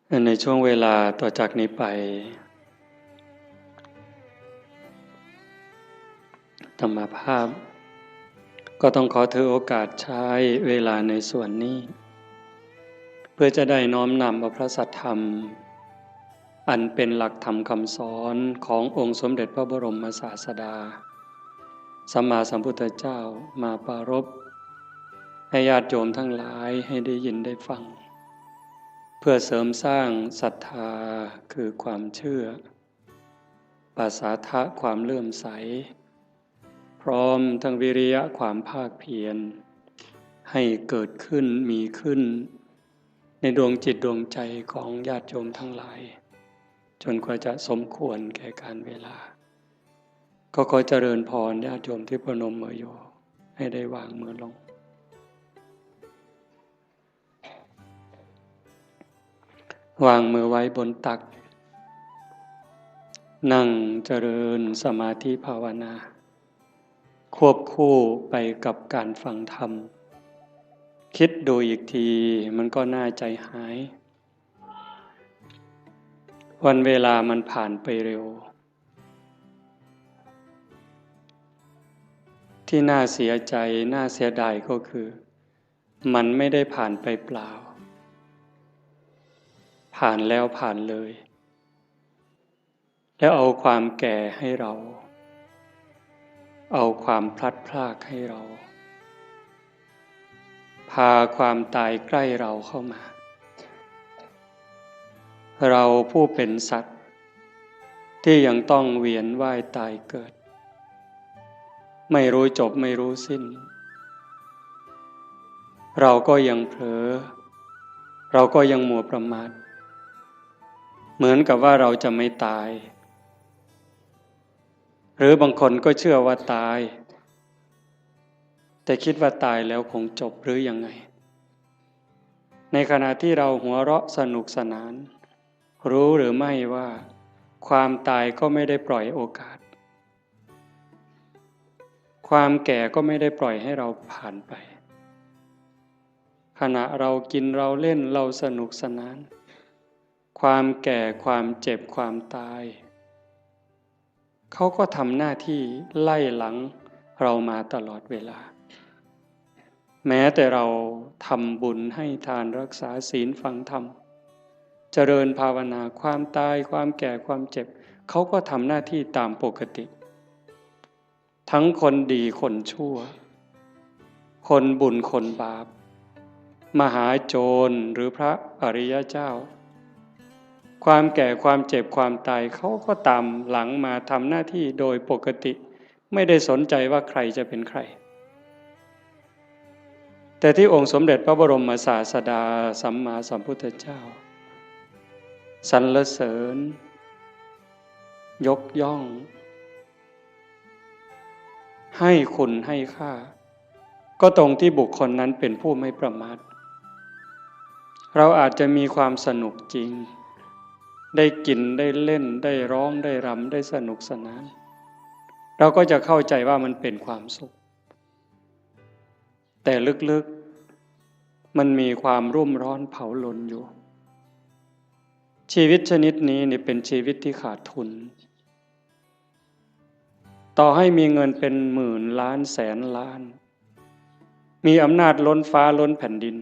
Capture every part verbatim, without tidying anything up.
ในช่วงเวลาต่อจากนี้ไป อาตมาภาพ ก็ต้องขอถือโอกาสใช้เวลาในส่วนนี้ เพื่อจะได้น้อมนำเอาพระสัทธรรม อันเป็นหลักธรรมคำสอนขององค์สมเด็จพระบรมศาสดา สัมมาสัมพุทธเจ้ามาปรารภ ให้ญาติโยมทั้งหลายให้ได้ยินได้ฟัง เพื่อเสริมสร้างศรัทธาคือความเชื่อ ปสาทะความเลื่อมใส พร้อมทั้งวิริยะความภาคเพียร ให้เกิดขึ้นมีขึ้น ในดวงจิตดวงใจของญาติโยมทั้งหลาย จนกว่าจะสมควรแก่การเวลา ก็ขอเจริญพรญาติโยมที่ประนมมืออยู่ ให้ได้วางมือลง วางมือไว้บนตัก นั่งเจริญสมาธิภาวนา ควบคู่ไปกับการฟังธรรม คิดดูอีกทีมันก็น่าใจหาย วันเวลามันผ่านไปเร็ว ที่น่าเสียใจน่าเสียดายก็คือ มันไม่ได้ผ่านไปเปล่า ผ่านแล้วผ่านเลย แล้วเอาความแก่ให้เรา เอาความพลัดพรากให้เรา พาความตายใกล้เราเข้ามา เราผู้เป็นสัตว์ ที่ยังต้องเวียนว่ายตายเกิด ไม่รู้จบไม่รู้สิ้น เราก็ยังเผลอ เราก็ยังมัวประมาท เหมือนกับว่าเราจะไม่ตาย หรือบางคนก็เชื่อว่าตาย แต่คิดว่าตายแล้วคงจบหรือยังไง ในขณะที่เราหัวเราะสนุกสนาน รู้หรือไม่ว่าความตายก็ไม่ได้ปล่อยโอกาส ความแก่ก็ไม่ได้ปล่อยให้เราผ่านไป ขณะเรากินเราเล่นเราสนุกสนาน ความแก่ความเจ็บความตาย เขาก็ทำหน้าที่ไล่หลังเรามาตลอดเวลา แม้แต่เราทำบุญให้ทานรักษาศีลฟังธรรม เจริญภาวนา ความตายความแก่ความเจ็บ เขาก็ทำหน้าที่ตามปกติ ทั้งคนดีคนชั่ว คนบุญคนบาป มหาโจรหรือพระอริยเจ้า ความแก่ความเจ็บความตาย เขาก็ตามหลังมาทำหน้าที่โดยปกติ ไม่ได้สนใจว่าใครจะเป็นใคร แต่ที่องค์สมเด็จพระบรมศาสดาสัมมาสัมพุทธเจ้า สรรเสริญ ยกย่อง ให้คุณให้ค่า ก็ตรงที่บุคคลนั้นเป็นผู้ไม่ประมาท เราอาจจะมีความสนุกจริง ได้กินได้เล่นได้ร้องได้รำได้สนุกสนาน เราก็จะเข้าใจว่ามันเป็นความสุข แต่ลึกๆ มันมีความรุ่มร้อนเผาลนอยู่ ชีวิตชนิดนี้เนี่ยเป็นชีวิตที่ขาดทุน ต่อให้มีเงินเป็นหมื่นล้านแสนล้าน มีอำนาจล้นฟ้าล้นแผ่นดิน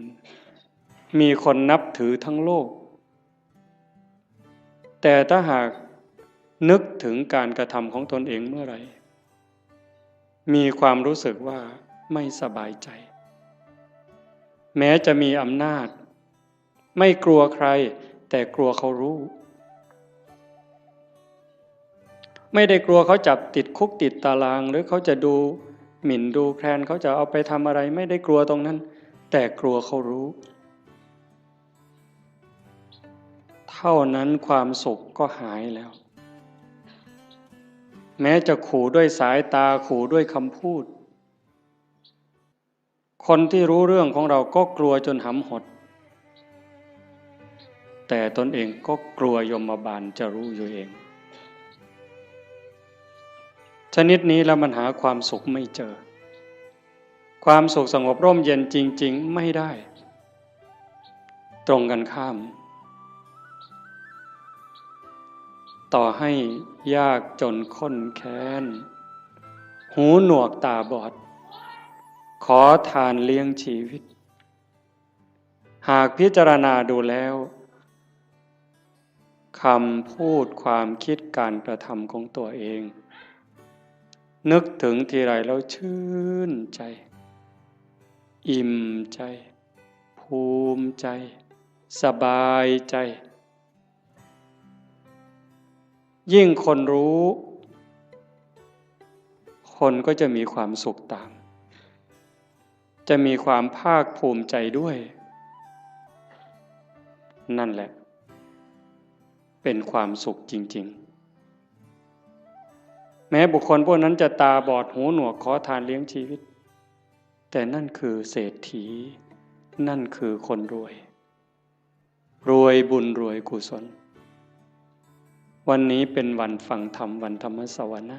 มีคนนับถือทั้งโลก แต่ถ้าหากนึกถึงการกระทำของตนเองเมื่อไหร่ มีความรู้สึกว่าไม่สบายใจ แม้จะมีอำนาจ ไม่กลัวใคร แต่กลัวเขารู้ ไม่ได้กลัวเขาจับติดคุกติดตาราง หรือเขาจะดูหมิ่นดูแคลน เขาจะเอาไปทำอะไร ไม่ได้กลัวตรงนั้น แต่กลัวเขารู้ เท่านั้นความสุขก็หายแล้ว แม้จะขู่ด้วยสายตา ขู่ด้วยคำพูด คนที่รู้เรื่องของเราก็กลัวจนหำหด แต่ตนเองก็กลัวยมบาลจะรู้อยู่เอง ชนิดนี้แล้วมันหาความสุขไม่เจอ ความสุขสงบร่มเย็นจริงๆ ไม่ได้ ตรงกันข้าม ต่อให้ยากจนข้นแค้น หูหนวกตาบอด ขอทานเลี้ยงชีวิต หากพิจารณาดูแล้ว คำพูดความคิดการกระทำของตัวเอง นึกถึงทีไรแล้วชื่นใจ อิ่มใจ ภูมิใจ สบายใจ ยิ่งคนรู้ คนก็จะมีความสุขตาม จะมีความภาคภูมิใจด้วย นั่นแหละ เป็นความสุขจริงๆ แม้บุคคลพวกนั้นจะตาบอดหูหนวกขอทานเลี้ยงชีวิต แต่นั่นคือเศรษฐี นั่นคือคนรวย รวยบุญรวยกุศล วันนี้เป็นวันฟังธรรม วันธรรมสวนะ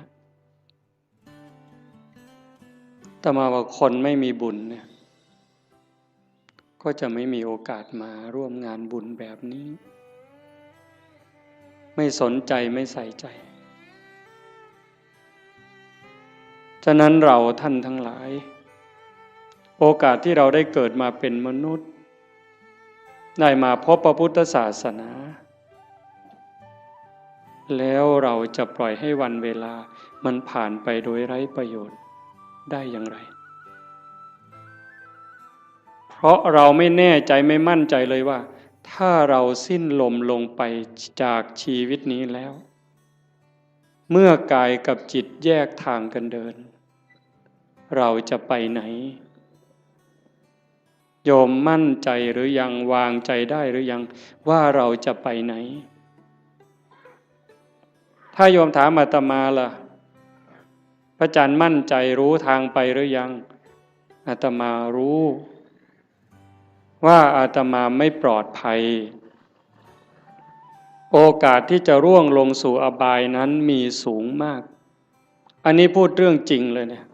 อาตมาว่าคนไม่มีบุญเนี่ย ก็จะไม่มีโอกาสมาร่วมงานบุญแบบนี้ ไม่สนใจไม่ใส่ใจ ฉะนั้นเราท่านทั้งหลาย โอกาสที่เราได้เกิดมาเป็นมนุษย์ ได้มาพบพระพุทธศาสนา แล้วเราจะปล่อยให้วันเวลามันผ่านไปโดยไร้ประโยชน์ได้อย่างไร เพราะเราไม่แน่ใจไม่มั่นใจเลยว่า ถ้าเราสิ้นลมลงไปจากชีวิตนี้แล้ว เมื่อกายกับจิตแยกทางกันเดิน เราจะไปไหน โยมมั่นใจหรือยัง วางใจได้หรือยัง ว่าเราจะไปไหน ถ้าโยมถามอาตมาล่ะ พระอาจารย์มั่นใจรู้ทางไปหรือยัง อาตมารู้ ว่าอาตมาไม่ปลอดภัย โอกาสที่จะร่วงลงสู่อบายนั้นมีสูงมาก อันนี้พูดเรื่องจริงเลยเนี่ย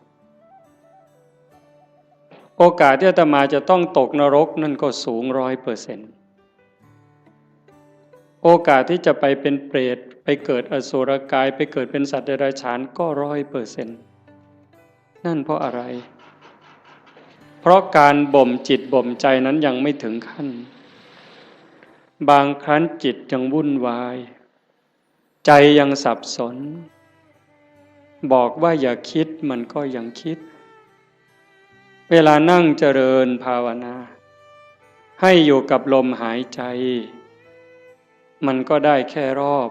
โอกาสที่อาตมาจะต้องตกนรกนั่นก็สูงร้อยเปอร์เซ็นต์ โอกาสที่จะไปเป็นเปรต ไปเกิดอสุรกาย ไปเกิดเป็นสัตว์เดรัจฉานก็ร้อยเปอร์เซ็นต์ นั่นเพราะอะไร เพราะการบ่มจิตบ่มใจนั้นยังไม่ถึงขั้น บางครั้งจิตยังวุ่นวาย ใจยังสับสน บอกว่าอย่าคิดมันก็ยังคิด เวลานั่งเจริญภาวนา ให้อยู่กับลมหายใจ มันก็ได้แค่รอบ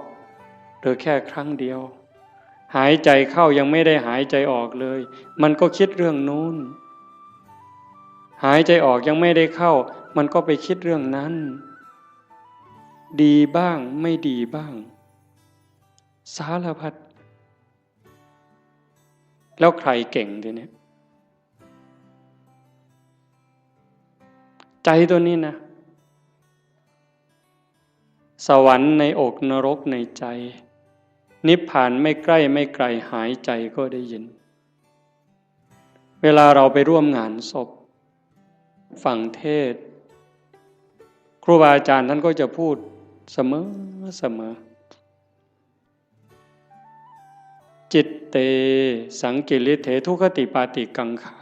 หรือแค่ครั้งเดียว หายใจเข้ายังไม่ได้หายใจออกเลย มันก็คิดเรื่องนู้น หายใจออกยังไม่ได้เข้า มันก็ไปคิดเรื่องนั้น ดีบ้างไม่ดีบ้าง สารพัด แล้วใครเก่งทีเนี้ย ใจตัวนี้นะ สวรรค์ในอกนรกในใจ นิพพานไม่ใกล้ไม่ไกล หายใจก็ได้ยิน เวลาเราไปร่วมงานศพ ฟังเทศน์ ครูบาอาจารย์ท่านก็จะพูดเสมอเสมอ จิตเต สังกิริเถ ทุคคติปาติกังขา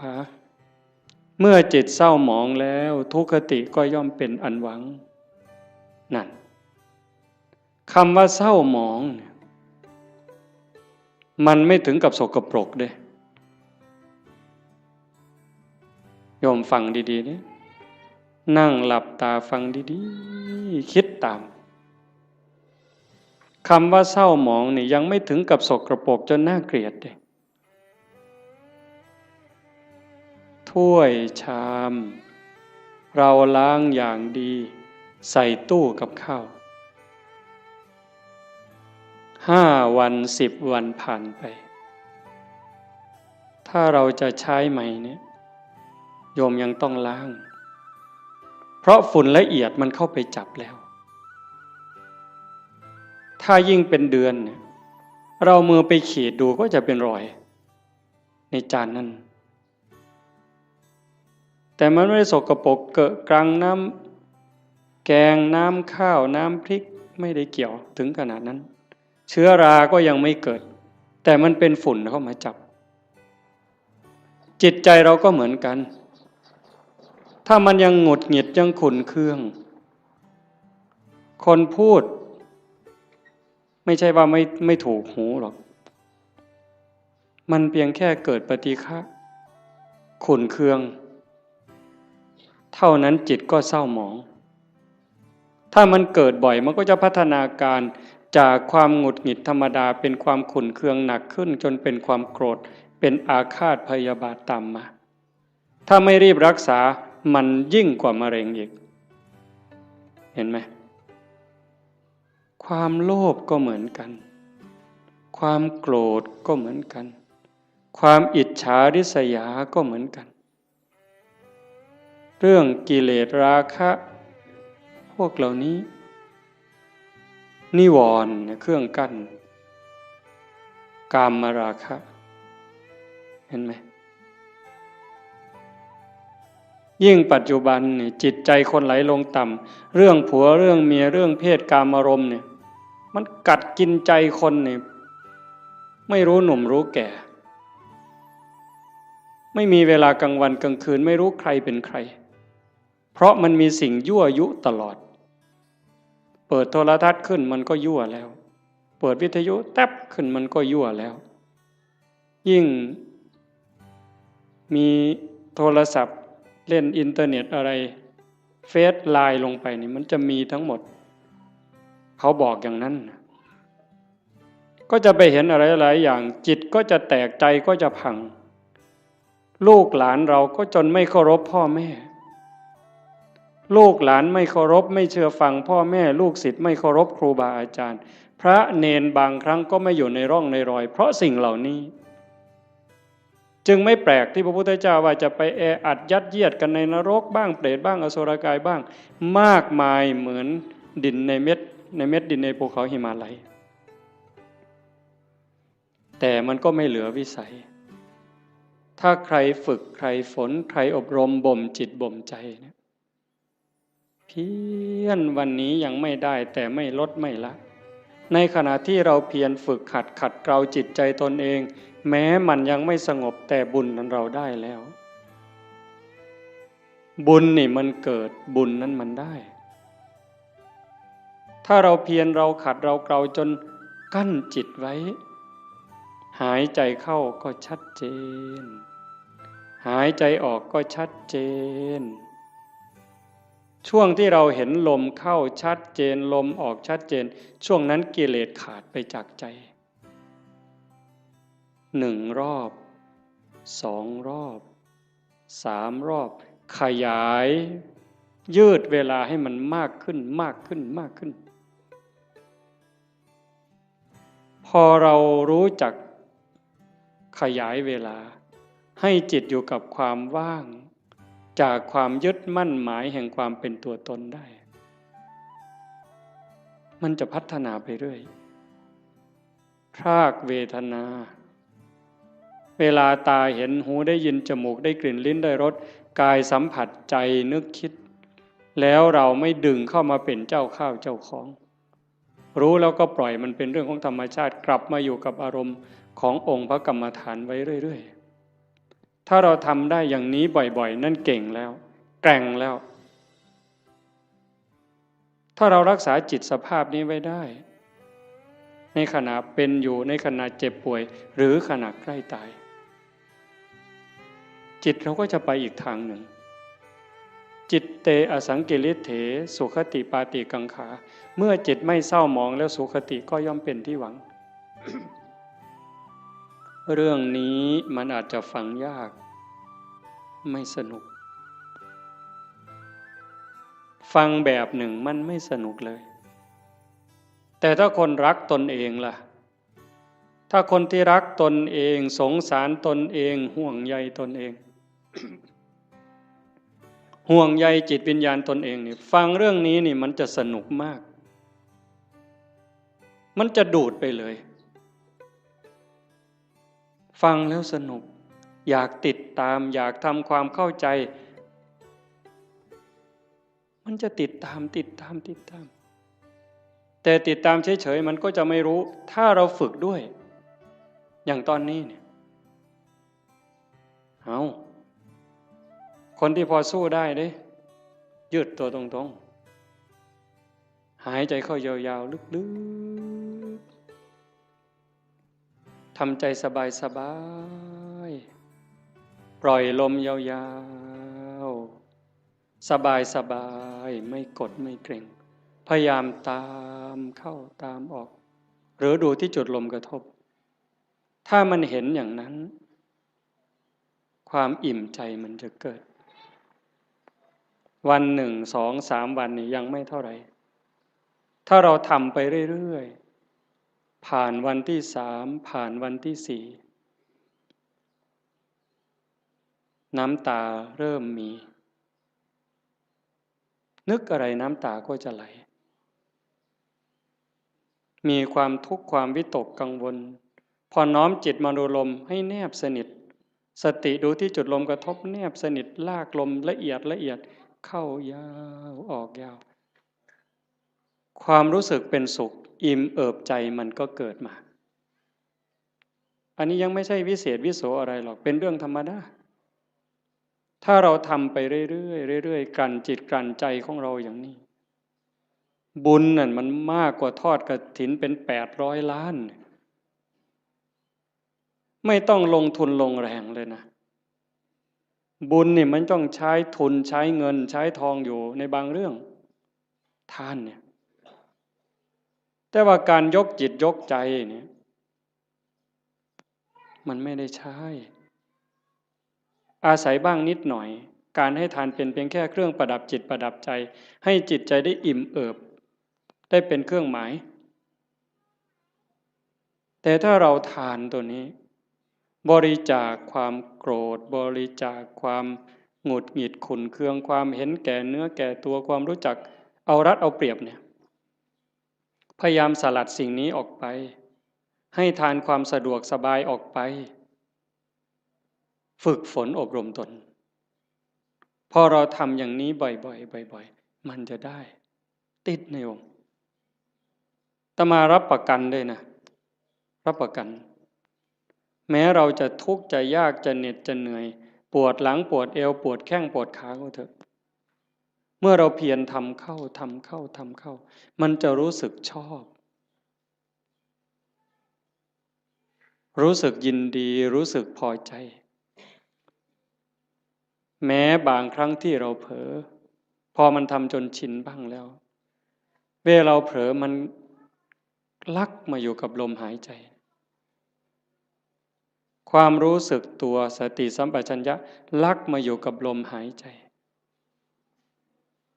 เมื่อจิตเศร้าหมองแล้ว ทุคคติก็ย่อมเป็นอันหวัง นั่น คำว่าเศร้าหมองเนี่ย มันไม่ถึงกับสกปรกเด้ โยมฟังดีๆ เนี่ย นั่งหลับตาฟังดีๆ คิดตาม คำว่าเศร้าหมองนี่ยังไม่ถึงกับสกปรกจนน่าเกลียดเด้ ถ้วยชาม เราล้างอย่างดี ใส่ตู้กับข้าว ห้าวัน สิบวันผ่านไป ถ้าเราจะใช้ใหม่เนี่ย โยมยังต้องล้าง เพราะฝุ่นละเอียดมันเข้าไปจับแล้ว ถ้ายิ่งเป็นเดือนเนี่ย เรามือไปขีดดูก็จะเป็นรอย ในจานนั้น แต่มันไม่ได้สกปรกเกอะกรัง น้ำแกง น้ำข้าว น้ำพริก ไม่ได้เกี่ยวถึงขนาดนั้น เชื้อราก็ยังไม่เกิด แต่มันเป็นฝุ่นเข้ามาจับ จิตใจเราก็เหมือนกัน ถ้ามันยังหงุดหงิดยังขุ่นเคือง คนพูด ไม่ใช่ว่าไม่ไม่ถูกหูหรอก มันเพียงแค่เกิดปฏิฆะขุ่นเคือง เท่านั้นจิตก็เศร้าหมอง ถ้ามันเกิดบ่อยมันก็จะพัฒนาการจากความหงุดหงิดธรรมดาเป็นความขุ่นเคืองหนักขึ้น จนเป็นความโกรธ เป็นอาฆาตพยาบาทตามมา ถ้าไม่รีบรักษามันยิ่งกว่ามะเร็งอีก เห็นไหม ความโลภก็เหมือนกัน ความโกรธก็เหมือนกัน ความอิจฉาริษยาก็เหมือนกัน เรื่องกิเลสราคะ พวกเหล่านี้ นิวรณ์เนี่ยเครื่องกั้น กามราคะ เห็นไหม ยิ่งปัจจุบันเนี่ยจิตใจคนไหลลงต่ำ เรื่องผัวเรื่องเมียเรื่องเพศกามารมณ์เนี่ย มันกัดกินใจคนเนี่ย ไม่รู้หนุ่มรู้แก่ ไม่มีเวลากลางวันกลางคืน ไม่รู้ใครเป็นใคร เพราะมันมีสิ่งยั่วยุตลอด เปิดโทรทัศน์ขึ้นมันก็ยั่วแล้ว เปิดวิทยุแต๊บขึ้นมันก็ยั่วแล้ว ยิ่งมีโทรศัพท์เล่นอินเทอร์เน็ตอะไร เฟซไลน์ลงไปนี่มันจะมีทั้งหมด เขาบอกอย่างนั้นนะ ก็จะไปเห็นอะไรหลายอย่าง จิตก็จะแตก ใจก็จะพัง ลูกหลานเราก็จนไม่เคารพพ่อแม่ ลูกหลานไม่เคารพไม่เชื่อฟังพ่อแม่ ลูกศิษย์ไม่เคารพครูบาอาจารย์ พระเณรบางครั้งก็ไม่อยู่ในร่องในรอย เพราะสิ่งเหล่านี้ จึงไม่แปลกที่พระพุทธเจ้าว่าจะไปแออัดยัดเยียดกันในนรกบ้าง เปรตบ้าง อสุรกายบ้าง มากมายเหมือนดินในเม็ด ในเม็ดดินในภูเขาหิมาลัย แต่มันก็ไม่เหลือวิสัย ถ้าใครฝึกใครฝนใครอบรมบ่มจิตบ่มใจเนี่ย เพียรวันนี้ยังไม่ได้แต่ไม่ลดไม่ละ ในขณะที่เราเพียรฝึกหัดขัดเกลาจิตใจตนเอง แม้มันยังไม่สงบแต่บุญนั้นเราได้แล้ว บุญนี่มันเกิด บุญนั้นมันได้ ถ้าเราเพียรเราขัดเราเกลาจนกั้นจิตไว้ หายใจเข้าก็ชัดเจน หายใจออกก็ชัดเจน ช่วงที่เราเห็นลมเข้าชัดเจน ลมออกชัดเจน ช่วงนั้นกิเลสขาดไปจากใจ หนึ่งรอบ สองรอบ สามรอบ ขยาย ยืดเวลาให้มันมากขึ้น มากขึ้น มากขึ้น พอเรารู้จักขยายเวลา ให้จิตอยู่กับความว่าง จากความยึดมั่นหมายแห่งความเป็นตัวตนได้ มันจะพัฒนาไปเรื่อย พรากเวทนา เวลาตาเห็น หูได้ยิน จมูกได้กลิ่น ลิ้นได้รส กายสัมผัส ใจนึกคิด แล้วเราไม่ดึงเข้ามาเป็นเจ้าข้าวเจ้าของ รู้แล้วก็ปล่อยมันเป็นเรื่องของธรรมชาติ กลับมาอยู่กับอารมณ์ขององค์พระกรรมฐานไว้เรื่อยๆ ถ้าเราทำได้อย่างนี้บ่อยๆ นั่นเก่งแล้ว แกร่งแล้ว ถ้าเรารักษาจิตสภาพนี้ไว้ได้ ในขณะเป็นอยู่ ในขณะเจ็บป่วย หรือขณะใกล้ตาย จิตเราก็จะไปอีกทางหนึ่ง จิตเตอสังกิริเถ สุคติปาติกังขา เมื่อจิตไม่เศร้าหมองแล้ว สุคติก็ย่อมเป็นที่หวัง เรื่องนี้มันอาจจะฟังยาก ไม่สนุก ฟังแบบหนึ่งมันไม่สนุกเลย แต่ถ้าคนรักตนเองล่ะ ถ้าคนที่รักตนเอง สงสารตนเอง ห่วงใยตนเอง ห่วงใยจิตวิญญาณตนเองนี่ ฟังเรื่องนี้นี่มันจะสนุกมาก มันจะดูดไปเลย ฟังแล้วสนุก อยากติดตาม อยากทำความเข้าใจ มันจะติดตาม ติดตาม ติดตาม แต่ติดตามเฉยๆมันก็จะไม่รู้ ถ้าเราฝึกด้วย อย่างตอนนี้เนี่ย เอา คนที่พอสู้ได้เด้ ยืดตัวตรงๆ หายใจเข้ายาวๆ ลึกๆ ทำใจสบายๆ ปล่อยลมยาวๆ สบายๆ ไม่กดไม่เกร็ง พยายามตามเข้าตามออก หรือดูที่จุดลมกระทบ ถ้ามันเห็นอย่างนั้น ความอิ่มใจมันจะเกิด วันหนึ่ง สอง สาม วันนี่ยังไม่เท่าไหร่ ถ้าเราทำไปเรื่อยๆ ผ่านวันที่สาม ผ่านวันที่สี่ น้ำตาเริ่มมี นึกอะไรน้ำตาก็จะไหล มีความทุกข์ความวิตกกังวล พอน้อมจิตมาดูลมให้แนบสนิท สติดูที่จุดลมกระทบแนบสนิท ลากลมละเอียดละเอียด เข้ายาวออกยาว ความรู้สึกเป็นสุข อิ่มเอิบใจมันก็เกิดมา อันนี้ยังไม่ใช่วิเศษวิโสอะไรหรอก เป็นเรื่องธรรมดา ถ้าเราทำไปเรื่อยๆ เรื่อยๆ กลั่นจิตกลั่นใจของเราอย่างนี้ บุญนั่นมันมากกว่าทอดกฐินเป็นแปดร้อยล้าน ไม่ต้องลงทุนลงแรงเลยนะ บุญนี่มันต้องใช้ทุนใช้เงินใช้ทองอยู่ในบางเรื่อง ทานเนี่ย แต่ว่าการยกจิตยกใจเนี่ย มันไม่ได้ใช้ อาศัยบ้างนิดหน่อย การให้ทานเป็นเพียงแค่เครื่องประดับจิตประดับใจ ให้จิตใจได้อิ่มเอิบ ได้เป็นเครื่องหมาย แต่ถ้าเราทานตัวนี้ บริจาคความโกรธ บริจาคความหงุดหงิดขุ่นเคือง ความเห็นแก่เนื้อแก่ตัว ความรู้จักเอารัดเอาเปรียบเนี่ย พยายามสลัดสิ่งนี้ออกไป ให้ทานความสะดวกสบายออกไป ฝึกฝนอบรมตน พอเราทำอย่างนี้บ่อยๆ บ่อยๆ มันจะได้ ติดในองค์ อาตมารับประกันเลยนะ รับประกัน แม้เราจะทุกข์จะยากจะเหน็ดจะเหนื่อย ปวดหลังปวดเอว ปวดแข้งปวดขาก็เถอะ เมื่อเราเพียรทำเข้า ทำเข้า ทำเข้า มันจะรู้สึกชอบ รู้สึกยินดี รู้สึกพอใจ แม้บางครั้งที่เราเผลอ พอมันทำจนชินบ้างแล้ว เวลาเราเผลอมันลักมาอยู่กับลมหายใจ ความรู้สึกตัว สติสัมปชัญญะลักมาอยู่กับลมหายใจ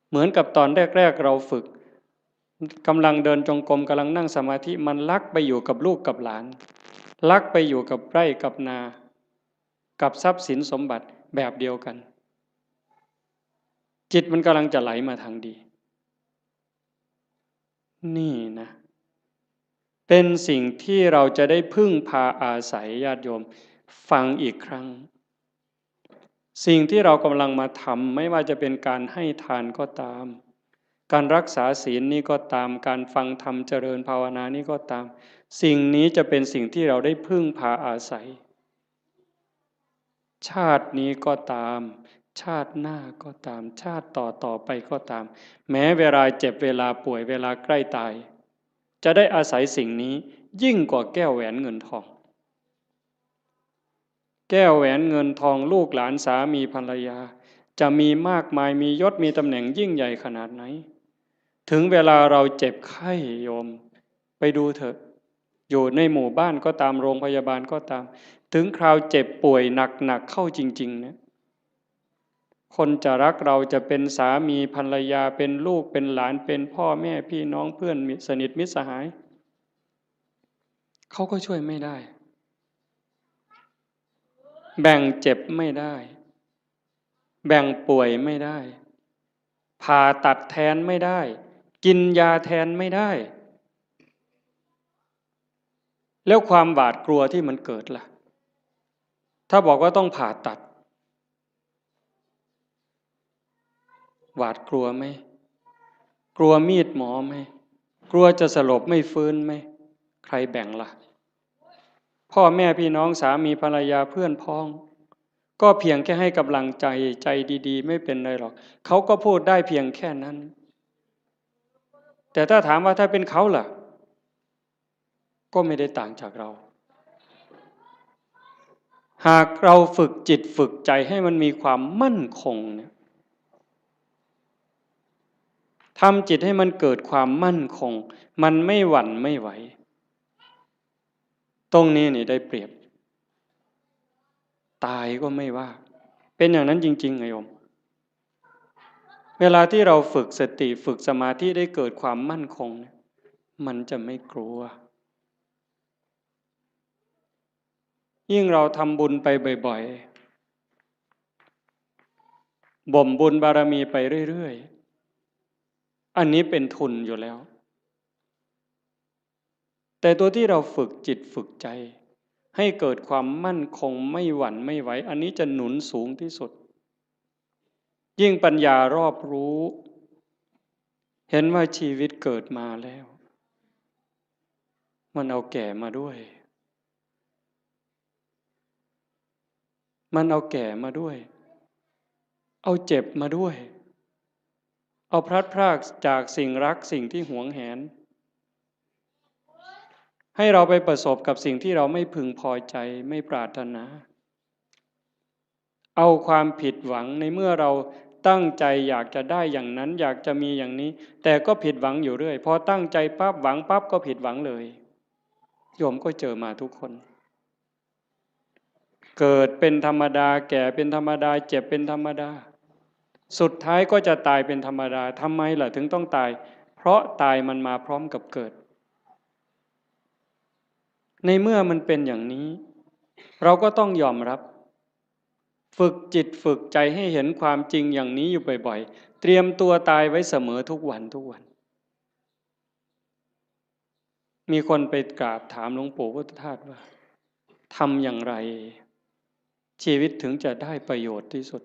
เหมือนกับตอนแรกๆ เราฝึก กำลังเดินจงกรม กำลังนั่งสมาธิ มันลักไปอยู่กับลูกกับหลาน ลักไปอยู่กับไร่กับนา กับทรัพย์สินสมบัติแบบเดียวกัน จิตมันกำลังจะไหลมาทางดี นี่นะ เป็นสิ่งที่เราจะได้พึ่งพาอาศัย ญาติโยม ฟังอีกครั้ง สิ่งที่เรากำลังมาทำ ไม่ว่าจะเป็นการให้ทานก็ตาม การรักษาศีลนี่ก็ตาม การฟังธรรมเจริญภาวนานี่ก็ตาม สิ่งนี้จะเป็นสิ่งที่เราได้พึ่งพาอาศัย ชาตินี้ก็ตาม ชาติหน้าก็ตาม ชาติต่อต่อไปก็ตาม แม้เวลาเจ็บ เวลาป่วย เวลาใกล้ตาย จะได้อาศัยสิ่งนี้ยิ่งกว่าแก้วแหวนเงินทอง แก้วแหวนเงินทอง ลูกหลาน สามีภรรยา จะมีมากมาย มียศ มีตำแหน่งยิ่งใหญ่ขนาดไหน ถึงเวลาเราเจ็บไข้ โยม ไปดูเถอะ อยู่ในหมู่บ้านก็ตาม โรงพยาบาลก็ตาม ถึงคราวเจ็บป่วยหนักๆ เข้าจริงๆ เนี่ย คนจะรักเรา จะเป็นสามีภรรยา เป็นลูก เป็นหลาน เป็นพ่อแม่พี่น้อง เพื่อนมิตร สนิทมิตรสหาย เขาก็ช่วยไม่ได้ แบ่งเจ็บไม่ได้ แบ่งป่วยไม่ได้ ผ่าตัดแทนไม่ได้ กินยาแทนไม่ได้ แล้วความหวาดกลัวที่มันเกิดล่ะ ถ้าบอกว่าต้องผ่าตัด หวาดกลัวไหม กลัวมีดหมอไหม ก กลัวจะสลบไม่ฟื้นไหม ใครแบ่งละ่ะ พ่อแม่พี่น้องสามีภรรยาเพื่อนพ้อง ก็เพียงแค่ให้กำลังใจ ใจดีๆ ไม่เป็นไรหรอก เขาก็พูดได้เพียงแค่นั้น แต่ถ้าถามว่าถ้าเป็นเขาล่ะ ก็ไม่ได้ต่างจากเรา หากเราฝึกจิตฝึกใจให้มันมีความมั่นคงเนี่ย ทำจิตให้มันเกิดความมั่นคง มันไม่หวั่นไม่ไหว ตรงนี้นี่ได้เปรียบ ตายก็ไม่ว่า เป็นอย่างนั้นจริงๆ ไงโยม เวลาที่เราฝึกสติ ฝึกสมาธิ ได้เกิดความมั่นคงเนี่ย มันจะไม่กลัว ยิ่งเราทำบุญไปบ่อยๆ บ่มบุญบารมีไปเรื่อยๆ อันนี้เป็นทุนอยู่แล้ว แต่ตัวที่เราฝึกจิตฝึกใจ ให้เกิดความมั่นคงไม่หวั่นไม่ไหว อันนี้จะหนุนสูงที่สุด ยิ่งปัญญารอบรู้ เห็นว่าชีวิตเกิดมาแล้ว มันเอาแก่มาด้วย มันเอาแก่มาด้วย เอาเจ็บมาด้วย เอาพลัดพรากจากสิ่งรักสิ่งที่หวงแหน ให้เราไปประสบกับสิ่งที่เราไม่พึงพอใจ ไม่ปรารถนา เอาความผิดหวังในเมื่อเราตั้งใจอยากจะได้อย่างนั้น อยากจะมีอย่างนี้ แต่ก็ผิดหวังอยู่เรื่อย พอตั้งใจปั๊บ หวังปั๊บ ก็ผิดหวังเลย โยมก็เจอมาทุกคน เกิดเป็นธรรมดา แก่เป็นธรรมดา เจ็บเป็นธรรมดา สุดท้ายก็จะตายเป็นธรรมดา ทำไมล่ะถึงต้องตาย เพราะตายมันมาพร้อมกับเกิด ในเมื่อมันเป็นอย่างนี้ เราก็ต้องยอมรับ ฝึกจิตฝึกใจให้เห็นความจริงอย่างนี้อยู่บ่อยๆ เตรียมตัวตายไว้เสมอทุกวันทุกวัน มีคนไปกราบถามหลวงปู่พุทธทาสว่า ทำอย่างไร ชีวิตถึงจะได้ประโยชน์ที่สุด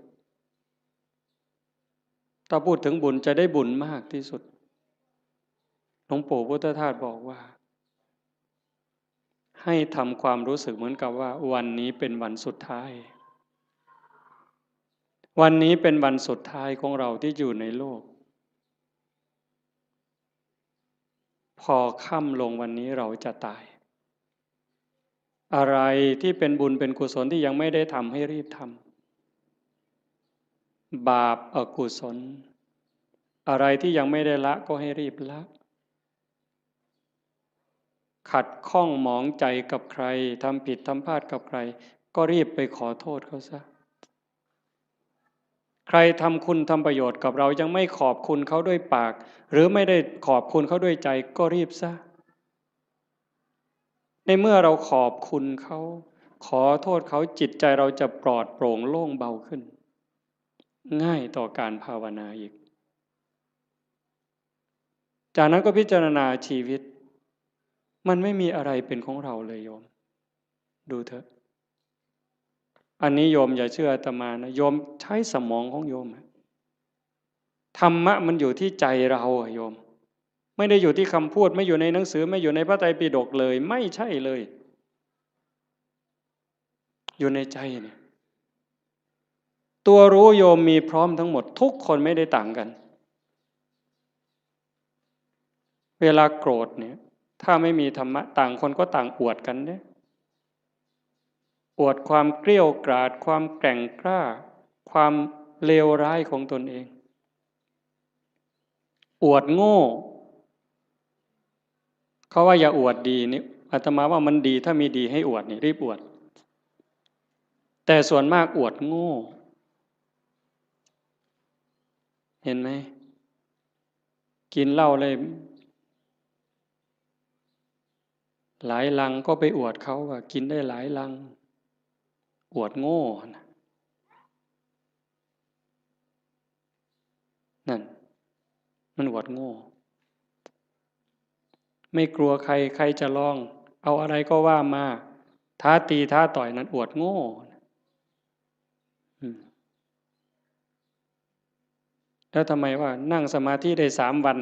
ถ้าพูดถึงบุญจะได้บุญมากที่สุด หลวงปู่พุทธทาสบอกว่า ให้ทำความรู้สึกเหมือนกับว่าวันนี้เป็นวันสุดท้าย วันนี้เป็นวันสุดท้ายของเราที่อยู่ในโลก พอค่ำลงวันนี้เราจะตาย อะไรที่เป็นบุญเป็นกุศลที่ยังไม่ได้ทำให้รีบทำ บาปอกุศล อะไรที่ยังไม่ได้ละก็ให้รีบละ ขัดข้องหมองใจกับใคร ทำผิดทำพลาดกับใคร ก็รีบไปขอโทษเขาซะ ใครทำคุณทำประโยชน์กับเรายังไม่ขอบคุณเขาด้วยปาก หรือไม่ได้ขอบคุณเขาด้วยใจ ก็รีบซะ ในเมื่อเราขอบคุณเขา ขอโทษเขา จิตใจเราจะปลอดโปร่งโล่งเบาขึ้น ง่ายต่อการภาวนาอีก จากนั้นก็พิจารณาชีวิต มันไม่มีอะไรเป็นของเราเลยโยม ดูเถอะ อันนี้โยมอย่าเชื่ออาตมานะ โยมใช้สมองของโยมอะ ธรรมะมันอยู่ที่ใจเราอะโยม ไม่ได้อยู่ที่คำพูด ไม่อยู่ในหนังสือ ไม่อยู่ในพระไตรปิฎกเลย ไม่ใช่เลย อยู่ในใจเนี่ย ตัวรู้โยมมีพร้อมทั้งหมด ทุกคนไม่ได้ต่างกัน เวลาโกรธเนี่ย ถ้าไม่มีธรรมะ ต่างคนก็ต่างอวดกันเนี่ย อวดความเกลี้ยวกราด ความแกร่งกล้า ความเลวร้ายของตนเอง อวดโง่ เขาว่าอย่าอวดดีนี่ อาตมาว่ามันดี ถ้ามีดีให้อวดนี่ รีบอวด แต่ส่วนมากอวดโง่ เห็นไหม กินเหล้าเลย หลายลังก็ไปอวดเขาว่ากินได้หลายลัง อวดโง่นะ นั่น มันอวดโง่ ไม่กลัวใคร ใครจะลอง เอาอะไรก็ว่ามา ท้าตีท้าต่อย นั่นอวดโง่ อืม แล้วทำไมว่านั่งสมาธิได้สามวัน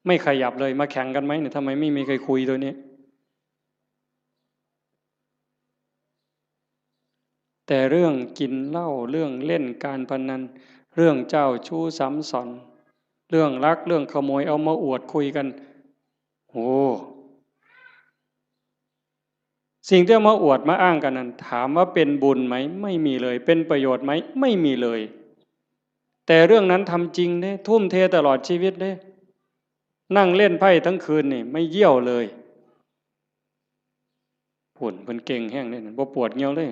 ไม่ขยับเลย มาแข่งกันไหมเนี่ย ทำไมไม่มีใครคุยตัวนี้ แต่เรื่องกินเหล้า เรื่องเล่นการพนัน เรื่องเจ้าชู้ซ้ำซ้อน เรื่องลัก เรื่องขโมย เอามาอวดคุยกัน โอ้ สิ่งที่เอามาอวดมาอ้างกันนั้น ถามว่าเป็นบุญไหม ไม่มีเลย เป็นประโยชน์ไหม ไม่มีเลย แต่เรื่องนั้นทำจริงเด้ ทุ่มเทตลอดชีวิตเด้ นั่งเล่นไพ่ทั้งคืนนี่ ไม่เยี่ยวเลย ผุ่นเพิ่นเก่งแฮงเด้ บ่ปวดเยี่ยวเลย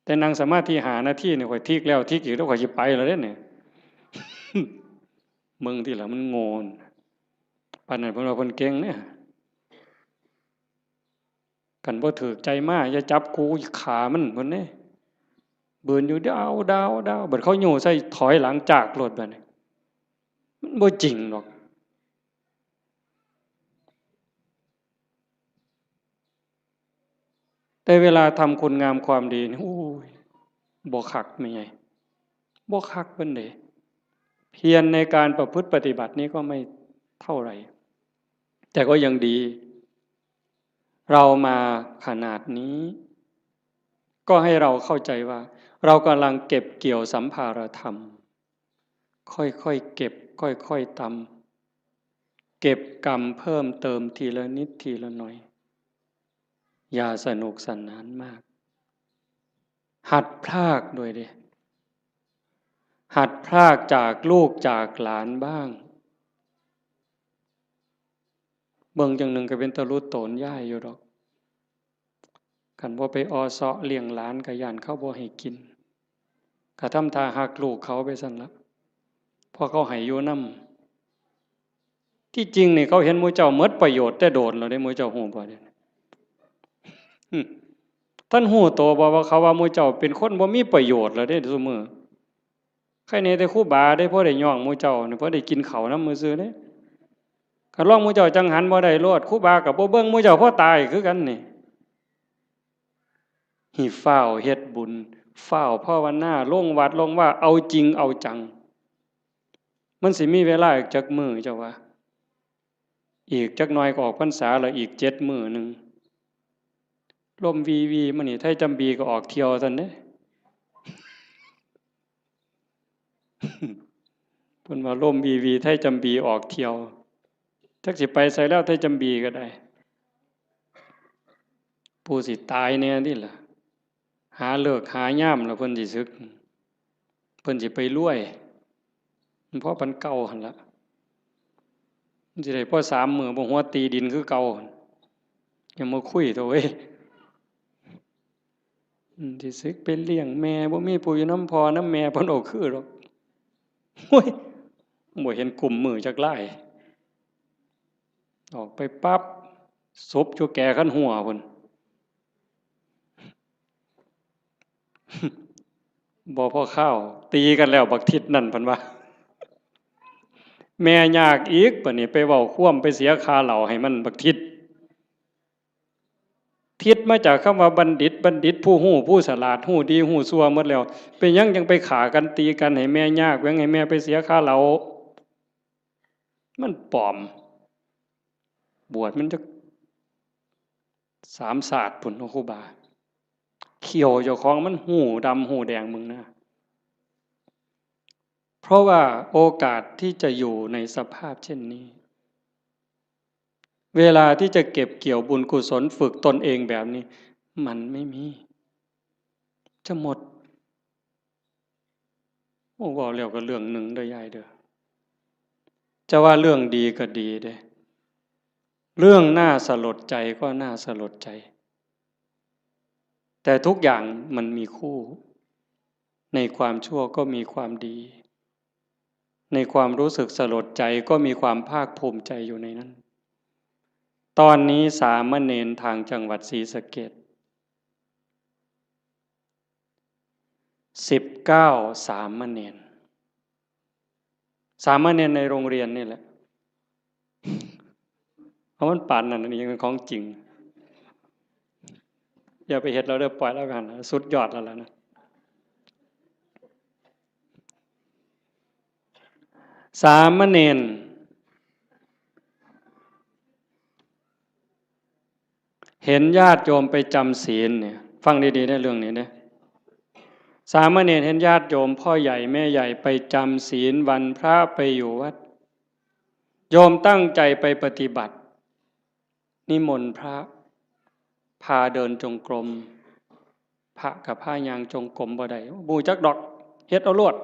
แต่นั่งสมาธิห้านาทีนี่ ข้อยทิกแล้วทิกอีก แล้วข้อยสิไปแล้วเด้เนี่ย มึงที่ละมันโง่น ปานนั้นเพิ่นว่าเพิ่นเก่งเนี่ย คันบ่ถืกใจมา อย่าจับกู ขามัน เพิ่นเด้ บืนอยู่ดาว ดาว ดาว บัดเขาโย่ใส่ ถอยหลังจากโลดบัดนี้ มันบ่จริงดอก แต่เวลาทำคุณงามความดีนี่ โอ้ย บ่คักแม่ใหญ่ บ่คักปานใด เพียรในการประพฤติปฏิบัตินี่ก็ไม่เท่าไหร่ แต่ก็ยังดี เรามาขนาดนี้ ก็ให้เราเข้าใจว่า เรากำลังเก็บเกี่ยวสัมภารธรรม ค่อยๆเก็บ ค่อยๆตำ เก็บกำเพิ่มเติมทีละนิดทีละหน่อย อย่าสนุกสนานมาก หัดพรากด้วยเด้ หัดพรากจากลูกจากหลานบ้าง เบิ่งจั่งหนึ่งก็เป็นตาหลุดโตนยายอยู่ดอก คันบ่ไปออเซาะเลี้ยงหลานก็ย้านเขาบ่ให้กิน ก็ทำท่าฮักลูกเขาไปซั่นละ เพราะเขาให้อยู่นำ ที่จริงนี่เขาเห็นหมู่เจ้าหมดประโยชน์แต่โดนแล้วเด้ หมู่เจ้าฮู้บ่เด้ อืม ท่านฮู้โตบ่ว่าเขาว่าหมู่เจ้าเป็นคนบ่มีประโยชน์แล้วเด้ซุมื้อ ใครแหน่แต่ครูบาเด้ พอได้ย่องหมู่เจ้านี่ พอได้กินข้าวนำซื่อๆเด้ คันลองหมู่เจ้าจั่งหันบ่ได้โลด ครูบาก็บ่เบิ่งหมู่เจ้า พอตายคือกันนี่ ให้ฟ้าวเฮ็ดบุญ ฟ้าวภาวนา ลงวัดลงวา เอาจริงเอาจัง มันสิมีเวลาอีกจักมื้อเจ้าว่า อีกจักหน่อยก็ออกพรรษาแล้ว อีกเจ็ดมื้อหนึ่ง ลมวีวีมานี่ ไทจำบีก็ออกเที่ยวซั่นเด้ เพิ่นว่าลมวีวี ไทจำบีออกเที่ยว จักสิไปไสแล้ว ไทจำบีก็ได้ ผู้สิตายแหน่นี่ล่ะ หาฤกษ์หายามแล้วเพิ่นสิสึก เพิ่นสิไปรวย มันพอปานเก่าหั่นละ มันสิได้พอสามมื้อ บ่หัวตีดินคือเก่าหั่น อย่ามาคุยเถาะเว้ย อืม สิสึกไปเลี้ยงแม่ บ่มีผู้อยู่นำพ่อนำแม่ เพิ่นเอาคือดอก โอ้ย บ่เห็นกุมมือจักลาย ออกไปปั๊บ ศพอยู่แก่คันหัวพุ้น บ่พอคาว ตีกันแล้วบักทิศนั่น เพิ่นว่า แม่ยากอีก บัดนี้ไปเว้าความ ไปเสียค่าเหล้าให้มันบักทิศ ทิศมาจากคำว่าบัณฑิต บัณฑิตผู้ฮู้ ผู้ฉลาด ฮู้ดีฮู้ชั่วหมดแล้ว เป็นหยังจั่งไปฆ่ากันตีกันให้แม่ยาก แหว่งให้แม่ไปเสียค่าเหล้า มันปลอม บวชมันจักสามชาติพุ้นเนาะครูบา เขี้ยวเจ้าของมันฮู้ดำฮู้แดง มึงนะ เพราะว่าโอกาสที่จะอยู่ในสภาพเช่นนี้ เวลาที่จะเก็บเกี่ยวบุญกุศลฝึกตนเองแบบนี้ มันไม่มี จะหมด โอ้ เว้าแล้วก็เรื่องหนึ่งเด้อยายเด้อ จะว่าเรื่องดีก็ดีเด้ เรื่องน่าสลดใจก็น่าสลดใจ แต่ทุกอย่างมันมีคู่ ในความชั่วก็มีความดี ในความรู้สึกสลดใจก็มีความภาคภูมิใจอยู่ในนั้น ตอนนี้สามเณรทางจังหวัดศรีสะเกษ สิบเก้า สามเณร สามเณรในโรงเรียนนี่แหละ เอามันปานนั้น อันนี้ยังเป็นของจริง อย่าไปเฮ็ดเราเด้อ ปล่อยแล้วกัน สุดยอดแล้วล่ะนะ สามเณร เห็นญาติโยมไปจำศีลเนี่ย ฟังดีๆ ในเรื่องนี้เนี่ย สามเณรเห็นญาติโยมพ่อใหญ่แม่ใหญ่ไปจำศีลวันพระไปอยู่วัด โยมตั้งใจไปปฏิบัติ นิมนต์พระ พาเดินจงกรม พระกับพายางจงกรมบ่ได้ บ่จักดอก เฮ็ดเอาโลด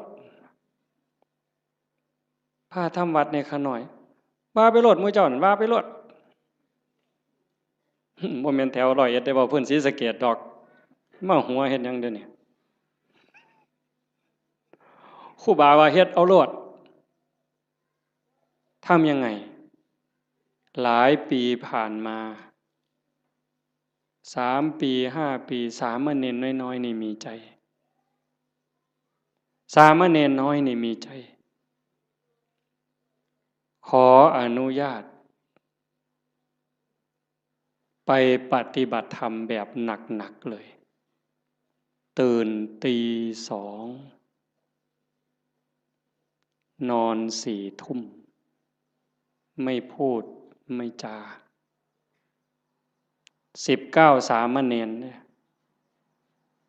พาทำวัดในขะน้อย ว่าไปโลด หมู่เจ้านั่น ว่าไปโลด บ่แม่นแถวร้อยเอ็ดได้ เว้าพื้นศรีสะเกษดอก มาหัวเฮ็ดหยังเดี๋ยวนี้ ครูบาว่าเฮ็ดเอาโลด ทำยังไง หลายปีผ่านมา สามปี ห้าปี สามเณรน้อยๆ นี่มีใจ สามเณรน้อยนี่มีใจ ขออนุญาต ไปปฏิบัติธรรมแบบหนักๆ เลย ตื่นตีสอง นอนสี่ทุ่ม ไม่พูดไม่จา สิบเก้าสามเณรเนี่ย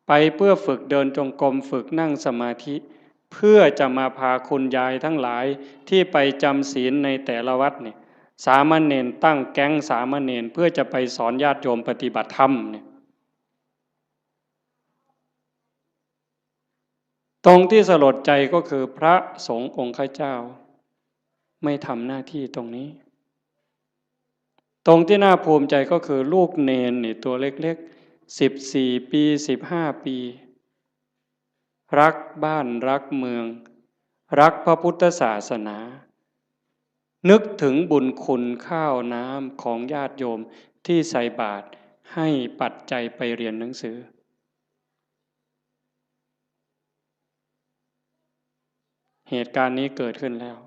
ไปเพื่อฝึกเดินจงกรม ฝึกนั่งสมาธิ เพื่อจะมาพาคุณยายทั้งหลายที่ไปจำศีลในแต่ละวัดเนี่ย สามเณรตั้งแก๊งสามเณรเพื่อจะไปสอนญาติโยมปฏิบัติธรรมเนี่ย ตรงที่สลดใจก็คือพระสงฆ์องค์ข้าเจ้า ไม่ทำหน้าที่ตรงนี้ ตรงที่น่าภูมิใจก็คือลูกเณรนี่ตัวเล็กๆ สิบสี่ปี สิบห้าปี รักบ้านรักเมือง รักพระพุทธศาสนา นึกถึงบุญคุณข้าวน้ำของญาติโยมที่ใส่บาตรให้ปัจจัยไปเรียนหนังสือ เหตุการณ์นี้เกิดขึ้นแล้ว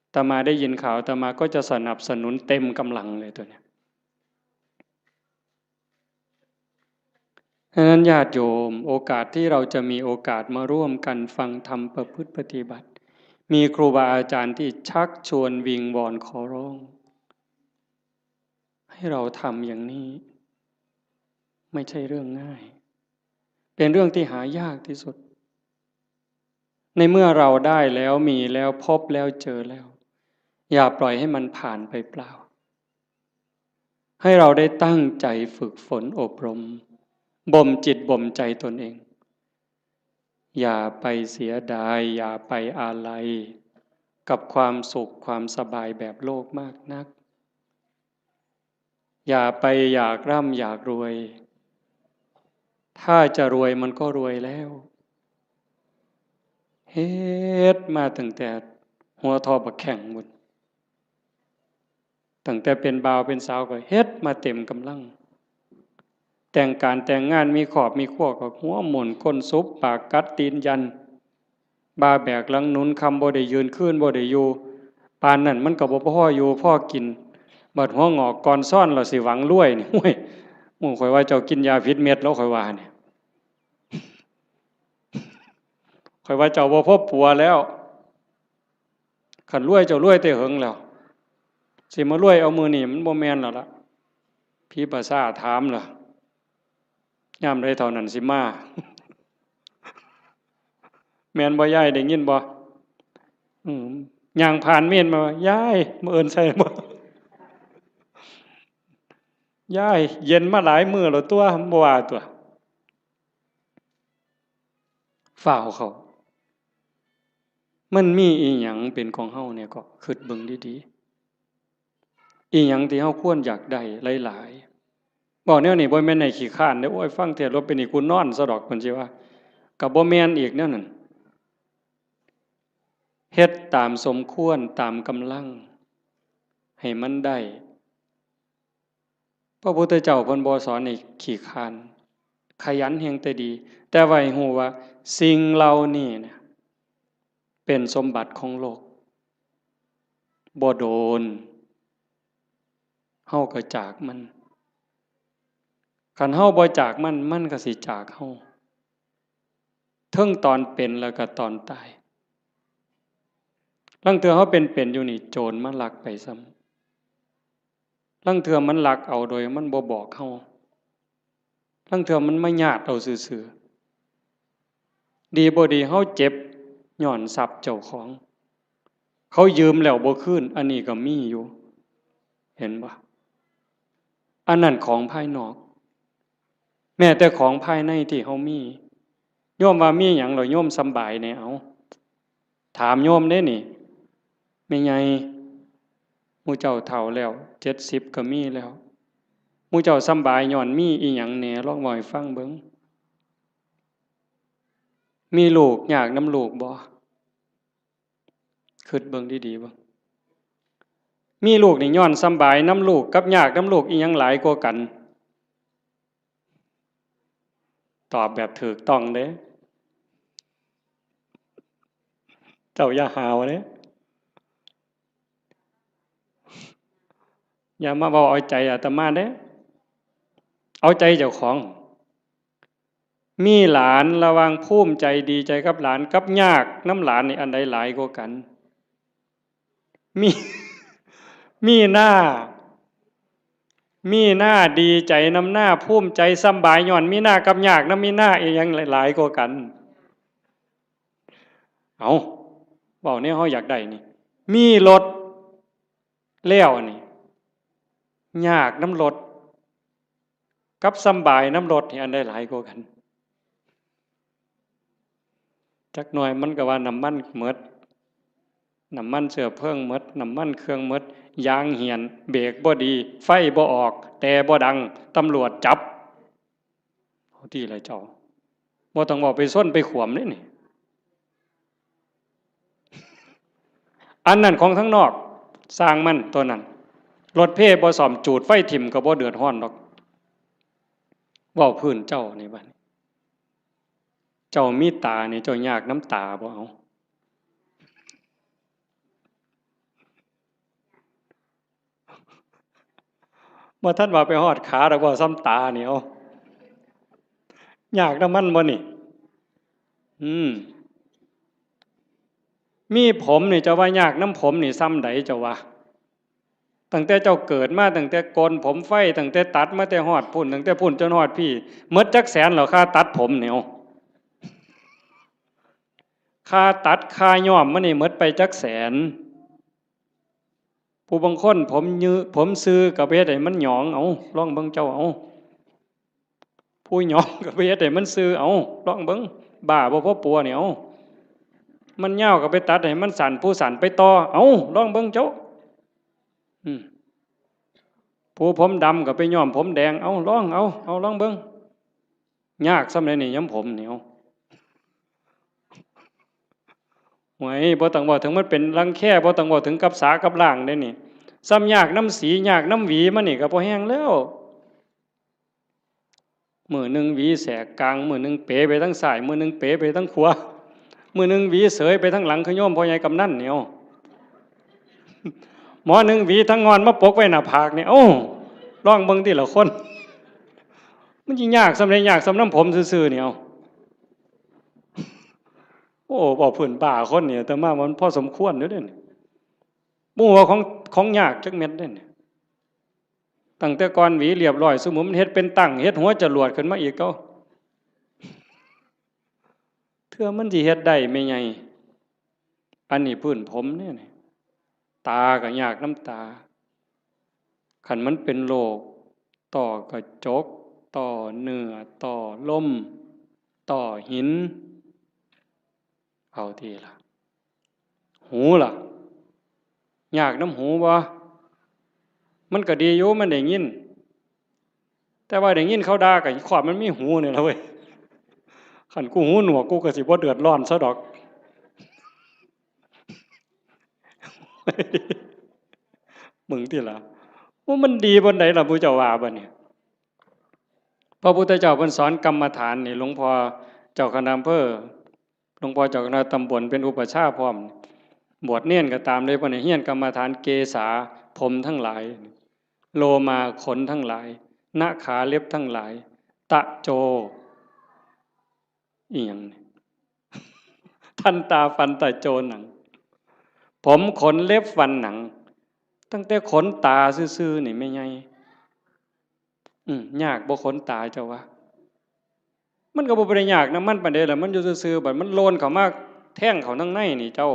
อาตมาได้ยินข่าว อาตมาก็จะสนับสนุนเต็มกำลังเลยตัวเนี้ย ฉะนั้นญาติโยม โอกาสที่เราจะมีโอกาสมาร่วมกันฟังธรรมประพฤติปฏิบัติ มีครูบาอาจารย์ที่ชักชวนวิงวอนขอร้อง ให้เราทำอย่างนี้ ไม่ใช่เรื่องง่าย เป็นเรื่องที่หายากที่สุด ในเมื่อเราได้แล้วมีแล้วพบแล้วเจอแล้ว อย่าปล่อยให้มันผ่านไปเปล่า ให้เราได้ตั้งใจฝึกฝนอบรม บ่มจิตบ่มใจตนเอง อย่าไปเสียดาย อย่าไปอาลัย กับความสุขความสบายแบบโลกมากนัก อย่าไปอยากร่ำอยากรวย ถ้าจะรวยมันก็รวยแล้ว เฮ็ดมาตั้งแต่หัวทอบักแข้งพุ้น ตั้งแต่เป็นบ่าวเป็นสาวก็เฮ็ดมาเต็มกำลัง แต่งการแต่งงานมีครอบมีครัวก็หัวหมุนก้นสุบปากกัดตีนยัน บ่าแบกหลังหนุน ค่ำบ่ได้ยืน คืนบ่ได้อยู่ ปานนั้นมันก็บ่พออยู่พอกิน บัดหัวงอกก่อนซ้อน เราสิหวังรวยนี่ โอ้ย หมู่ข่อยว่าเจ้ากินยาผิดเม็ดแล้ว ข่อยว่าเนี่ย ข่อยว่าเจ้าบ่พอปัวแล้ว คันรวยเจ้ารวยแต่เหิงแล้ว สิมารวยเอามื้อนี้มันบ่แม่นแล้วล่ะ ผีประสาทถามล่ะ ยามใดเท่านั้นสิมา แม่นบ่ยาย ได้ยินบ่ อืม ย่างผ่านเมนมาว่า ยาย มื้ออื่นใส่บ่ ยาย เย็นมาหลายมื้อแล้วตัว บ่ว่าตัว ฟ้าวเข้า มันมีอีหยังเป็นของเฮาเนี่ยก็คิดเบิ่งดีๆ อีหยังที่เฮาควรอยากได้หลายๆ บอกแนวนี้บ่แม่นให้ขี้คร้านเด้อ โอ้ย ฟังเทศน์แล้วเป็นนี่กูนอนซะดอก เพิ่นสิว่า ก็บ่แม่นอีกแนวนั้น เฮ็ดตามสมควร ตามกำลัง ให้มันได้ พระพุทธเจ้าเพิ่นบ่สอนให้ขี้คร้าน ขยันแฮงแต่ดี แต่ว่าให้ฮู้ว่าสิ่งเหล่านี้เนี่ย เป็นสมบัติของโลก บ่โดน เฮาก็จากมัน คันเฮาบ่จากมัน มันก็สิจากเฮา เทิงตอนเป็นแล้วก็ตอนตาย ลางเทื่อเฮาเป็นๆ อยู่นี่ โจรมาลักไปซ้ำ ลางเทื่อมันลักเอาโดยมันบ่บอกเฮา ลางเทื่อมันมาญาติเอาซื่อๆ ดีบ่ดีเฮาเจ็บย้อนทรัพย์เจ้าของ เขายืมแล้วบ่คืน อันนี้ก็มีอยู่ เห็นบ่? อันนั้นของภายนอก แม้แต่ของภายในที่เฮามี โยมว่ามีหยังเหรอ โยมสำบายแหน่ เอา ถามโยมเด้นี่ แม่ใหญ่ หมู่เจ้าเฒ่าแล้ว เจ็ดสิบก็มีแล้ว หมู่เจ้าสำบายย้อนมีอีหยังแหน่ ลองเว้าให้ฟังเบิ่ง มีลูกยากนำลูกบ่? คิดเบิ่งดีๆ เบิ่ง มีลูกนี่ย้อนสำบายนำลูกกับยากนำลูกอีหยังหลายกว่ากัน? ตอบแบบถูกต้องเด้ เจ้าอย่าหาวเด้ อย่ามาเว้าเอาใจอาตมาเด้ เอาใจเจ้าของ มีหลานระหว่างภูมิใจดีใจกับหลานกับยากนำหลานนี่อันใดหลายกว่ากัน? มี มีหน้า มีหน้าดีใจนำหน้า ภูมิใจสำบายย้อนมีหน้ากับยากนำมีหน้าอีหยังหลายกว่ากัน? เอา เว้าแนวเฮาอยากได้นี่ มีรถแล้วนี่ ยากนำรถ กับสำบายนำรถนี่อันใดหลายกว่ากัน? จักหน่อยมันก็ว่าน้ำมันหมด น้ำมันเชื้อเพลิงหมด น้ำมันเครื่องหมด ยางเหี่ยน เบรกบ่ดี ไฟบ่ออก แต่บ่ดัง ตำรวจจับ เอาติล่ะเจ้า บ่ต้องเว้าไปชนไปขวมเด้นี่ อันนั้นของทางนอก ซ่างมันตัวนั้น รถเพบ่ซ่อม จูดไฟถิ่มก็บ่เดือดร้อนดอก เว้าพื้นเจ้านี่บัดนี้ เจ้ามีตานี่ เจ้ายากนำตาบ่ เอา บ่ทันว่าไปฮอดขาดอก เว้าซ่ำตานี่ เอา ยากนำมันบ่นี่ อืม มีผมนี่ เจ้าว่ายากนำผมนี่ซ่ำใดเจ้าว่า? ตั้งแต่เจ้าเกิดมา ตั้งแต่โกนผมไฟ ตั้งแต่ตัดมาแต่ฮอดพุ้น ตั้งแต่พุ้นจนฮอดพี้ หมดจักแสนแล้ว ค่าตัดผมนี่ เอา ค่าตัด ค่าย้อมมันนี่หมดไปจักแสน? ผู้บางคนผมยือ ผมซื่อก็ไปเฮ็ดให้มันหยอง เอา ลองเบิ่งเจ้า เอา ผู้หยองก็ไปเฮ็ดให้มันซื่อ เอา ลองเบิ่ง บ้าบ่พอปัวนี่ เอา มันยาวก็ไปตัดให้มันสั้น ผู้สั้นไปต่อ เอา ลองเบิ่งเจ้า อืม ผู้ผมดำก็ไปย้อมผมแดง เอา ลอง เอา เอา ลองเบิ่ง ยากซ่ำใดนี่ ย้อมผมนี่ เอา โอ้ย บ่ต้องเว้าถึงมันเป็นรังแค บ่ต้องเว้าถึงกับสากับล้างเด้นี่ ซ่ำยากนำสี ยากนำหวีมันนี่ก็พอแฮงแล้ว มื้อหนึ่งหวีแสกกลาง มื้อหนึ่งเป๋ไปทางซ้าย มื้อหนึ่งเป๋ไปทางขวา มื้อหนึ่งหวีเสยไปทางหลัง คือโยมพ่อใหญ่กำนันนี่ เอา หมอหนึ่งหวีทางงอนมาปกไว้หน้าผากนี่ เอ้า ลองเบิ่งติล่ะคน มันสิยากซ่ำใด ยากซ่ำนำผมซื่อๆ นี่ เอา โอ้ เว้าพื้นบ้าคนนี่ อาตมาว่ามันพอสมควรอยู่เด้นี่ บ่ฮู้ว่าของ ของยากจักเม็ดเด้นี่ ตั้งแต่ก่อนหวีเรียบร้อย ซุมื้อมันเฮ็ดเป็นตั้ง เฮ็ดหัวจรวดขึ้นมาอีก เอ้า เทื่อมันสิเฮ็ดได้แม่ใหญ่ อันนี้พื้นผมเด้นี่ ตาก็ยากนำตา คันมันเป็นโรคต้อกระจก ต้อเนื้อ ต้อลม ต้อหิน เอาติล่ะ หูล่ะ ยากนำหูบ่? มันก็ดีอยู่ มันได้ยิน แต่ว่าได้ยินเขาด่าก็ครอบมันมีหูนี่ล่ะเว้ย คันกูหูหนวกกูก็สิบ่เดือดร้อนซะดอก มึงติล่ะ ว่ามันดีปานใดล่ะ หมู่เจ้าว่าบัดนี้ พระพุทธเจ้าเพิ่นสอนกรรมฐานนี่ หลวงพ่อเจ้าคณะอำเภอ หลวงพ่อเจ้าคณะตำบลเป็นอุปัชฌาย์พร้อม บวชเณรก็ตามเลย เพิ่นให้เฮียนกรรมฐาน เกสา ผมทั้งหลาย โลมา ขนทั้งหลาย นะขา เล็บทั้งหลาย ตะโจ อีหยังนี่ ทันตา ฟัน ตะโจ หนัง ผม ขน เล็บ ฟัน หนัง ตั้งแต่ขนตาซื่อๆนี่แม่ใหญ่ อืม ยากบ่ขนตาเจ้าว่า มันก็บ่ได้ยากนำมันปานใดล่ะ มันอยู่ซื่อๆ บัดมันโลนเข้ามาแทงเข้าทางในนี่เจ้า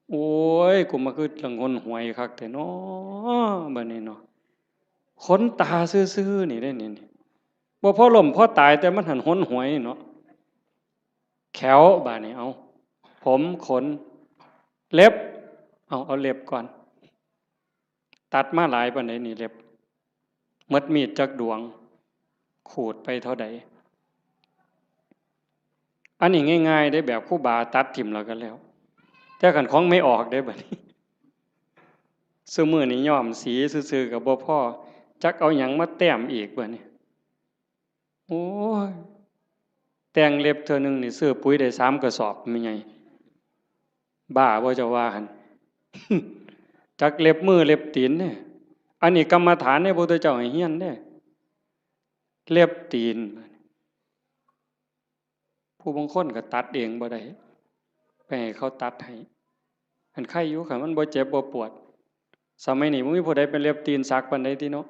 โอ้ย กูมาคือหลังหนหวยคักแท้น้อ บัดนี้เนาะ ขนตาซื่อๆ นี่เด้นี่ นี่ บ่พอล้มพอตาย แต่มันหั้นหนหวยเนาะ แข้ว บาดนี้ เอา ผม ขน เล็บ เอา เอาเล็บก่อน ตัดมาหลายปานใดนี่เล็บ หมดมีดจักดวง ขูดไปเท่าใด อันนี้ง่ายๆเด้ แบบครูบาตัดถิ่มแล้วก็แล้ว แต่คันของแม่ออกเด้บัดนี้ ซุมื้อนี้ย้อมสีซื่อๆก็บ่พอ จักเอาหยังมาแต้มอีกบัดนี้ โอ้ย แต่งเล็บเทื่อหนึ่งนี่ซื้อปุ๋ยได้สามกระสอบแม่ใหญ่ บ้าบ่เจ้าว่าหั่น จักเล็บมือเล็บตีนเด้ อันนี้กรรมฐานเด้ พระพุทธเจ้าให้เฮียนเด้ เล็บตีน ผู้บางคนก็ตัดเองบ่ได้ ไปให้เขาตัดให้ อันไคอยู่ คันมันบ่เจ็บบ่ปวด สมัยนี้บ่มีผู้ใดเป็นเล็บตีนสักปานใดติเนาะ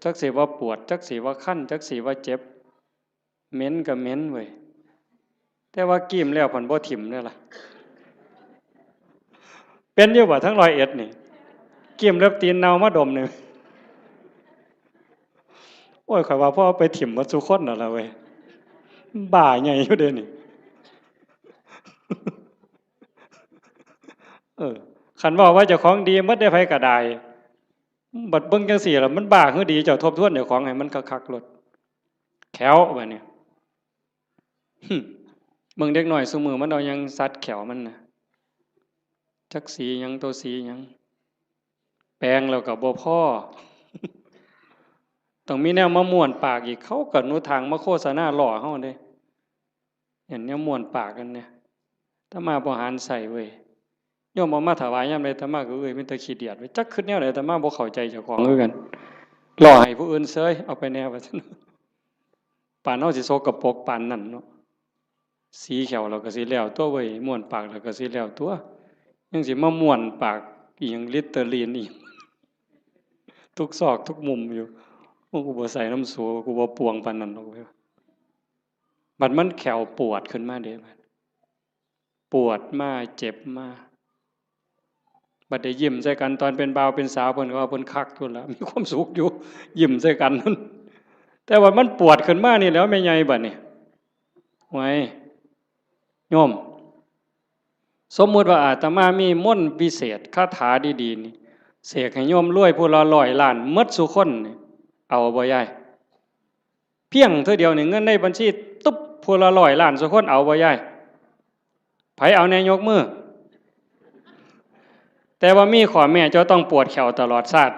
จักสิว่าปวด จักสิว่าคัน จักสิว่าเจ็บ เหม็นก็เหม็นเว้ย แต่ว่ากีมแล้วพันบ่ถิ่มเด้อล่ะ เป็นอยู่บ่ทั้งร้อยเอ็ดนี่ กีมเล็บตีนเน่ามาดมนี่ โอ้ย ข้อยว่าพอเอาไปถิ่มหมดซุคนนั่นล่ะเว้ย บ้าใหญ่อยู่เด้นี่ เออ คันเว้าว่าเจ้าของดีหมดได้ ไผก็ได้ บัดเบิ่งจังซี่ล่ะ มันบ้าคือดี เจ้าทบทวนเจ้าของให้มันคักๆโลด แข้วบัดนี้ หึ เบิ่งเด็กน้อยซุมื้อมันเอาหยังสัดแข้วมันน่ะ จักสีหยัง ตัวสีหยัง แปรงแล้วก็บ่พอ ต้องมีแนวมาม้วนปากอีก เขาก็หนุทางมาโฆษณาล้อเฮาเด้ เห็นแนวม้วนปากกันเนี่ย อาตมาบ่หันใส่เว้ย โยมเอามาถวายยามใด อาตมาก็เอ้ย มีแต่ขี้เดียดเว้ย จักคิดแนวใด อาตมาบ่เข้าใจเจ้าของคือกัน ล้อให้ผู้อื่นเซย เอาไปแน่ว่าซั่น ปานเฮาสิสกปรกปานนั้นเนาะ สีแข้วเราก็สิแล้วตัวเว้ย ม้วนปากเราก็สิแล้วตัว ยังสิมาม้วนปากอีหยัง ลิตเตอรีนอีหยัง ทุกซอกทุกมุมอยู่ โอ้ กูบ่ใส่น้ำสู กูบ่ปวงปานนั้นดอกเว้ย บัดมันแข้วปวดขึ้นมาเด้ บัดปวดมา เจ็บมา บัดได้ยิ้มใส่กันตอนเป็นบ่าวเป็นสาว เพิ่นก็ว่าเพิ่นคักอยู่ล่ะ มีความสุขอยู่ ยิ้มใส่กัน แต่ว่ามันปวดขึ้นมานี่แหล้วแม่ใหญ่บัดนี้ ไว้ โยม สมมุติว่าอาตมามีมนต์วิเศษ คาถาดีๆนี่ เสกให้โยมรวยผู้ละร้อยล้านหมดซุคนนี่ เอาบ่ยาย เพียงเทื่อเดียวนี่ เงินในบัญชีตุ๊บ ผู้ละร้อยล้านซุคน เอาบ่ยาย ไผเอาแน่ยกมือ แต่ว่ามีข้อแม้ เจ้าต้องปวดแข้วตลอดชาติ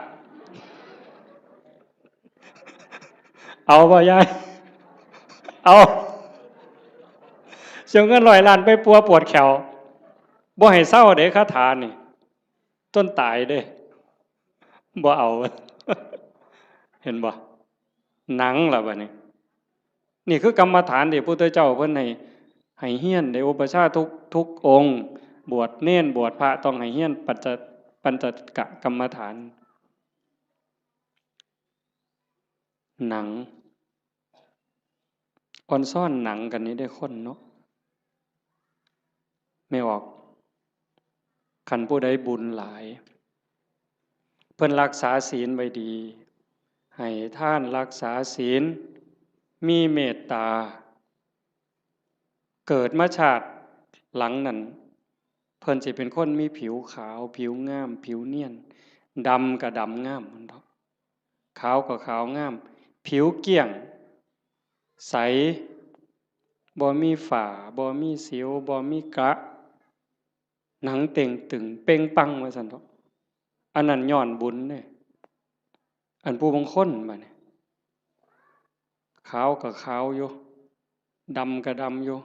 เอาบ่ยาย เอา สิเอาเงินร้อยล้านไปปัวปวดแข้ว บ่ให้เซาเด้ คาถานี่ จนตายเด้ บ่เอา เห็นบ่ หนังล่ะบัดนี้ นี่คือกรรมฐานที่พระพุทธเจ้าเพิ่นให้ ให้เฮียน ได้อุปัชฌาย์ทุก ทุกองค์ บวชเณร บวชพระ ต้องให้เฮียนปัญจ ปัญจกกรรมฐาน หนัง อ่อนซ้อนหนังกันนี่ได้คนเนาะ แม่ออก คันผู้ใดบุญหลาย เพิ่นรักษาศีลไว้ดี ให้ทาน รักษาศีล มีเมตตา เกิดมาชาติหลังนั้น เพิ่นสิเป็นคนมีผิวขาว ผิวงาม ผิวเนียน ดำก็ดำงาม มันเถาะ ขาวก็ขาวงาม ผิวเกลี้ยง ใส บ่มีฝ้า บ่มีสิว บ่มีกระ หนังเต่งตึง เป่งปัง ว่าซั่นเถาะ อันนั้นย้อนบุญเด้ อันผู้บางคนบัดนี้ ขาวก็ขาวอยู่ ดำก็ดำอยู่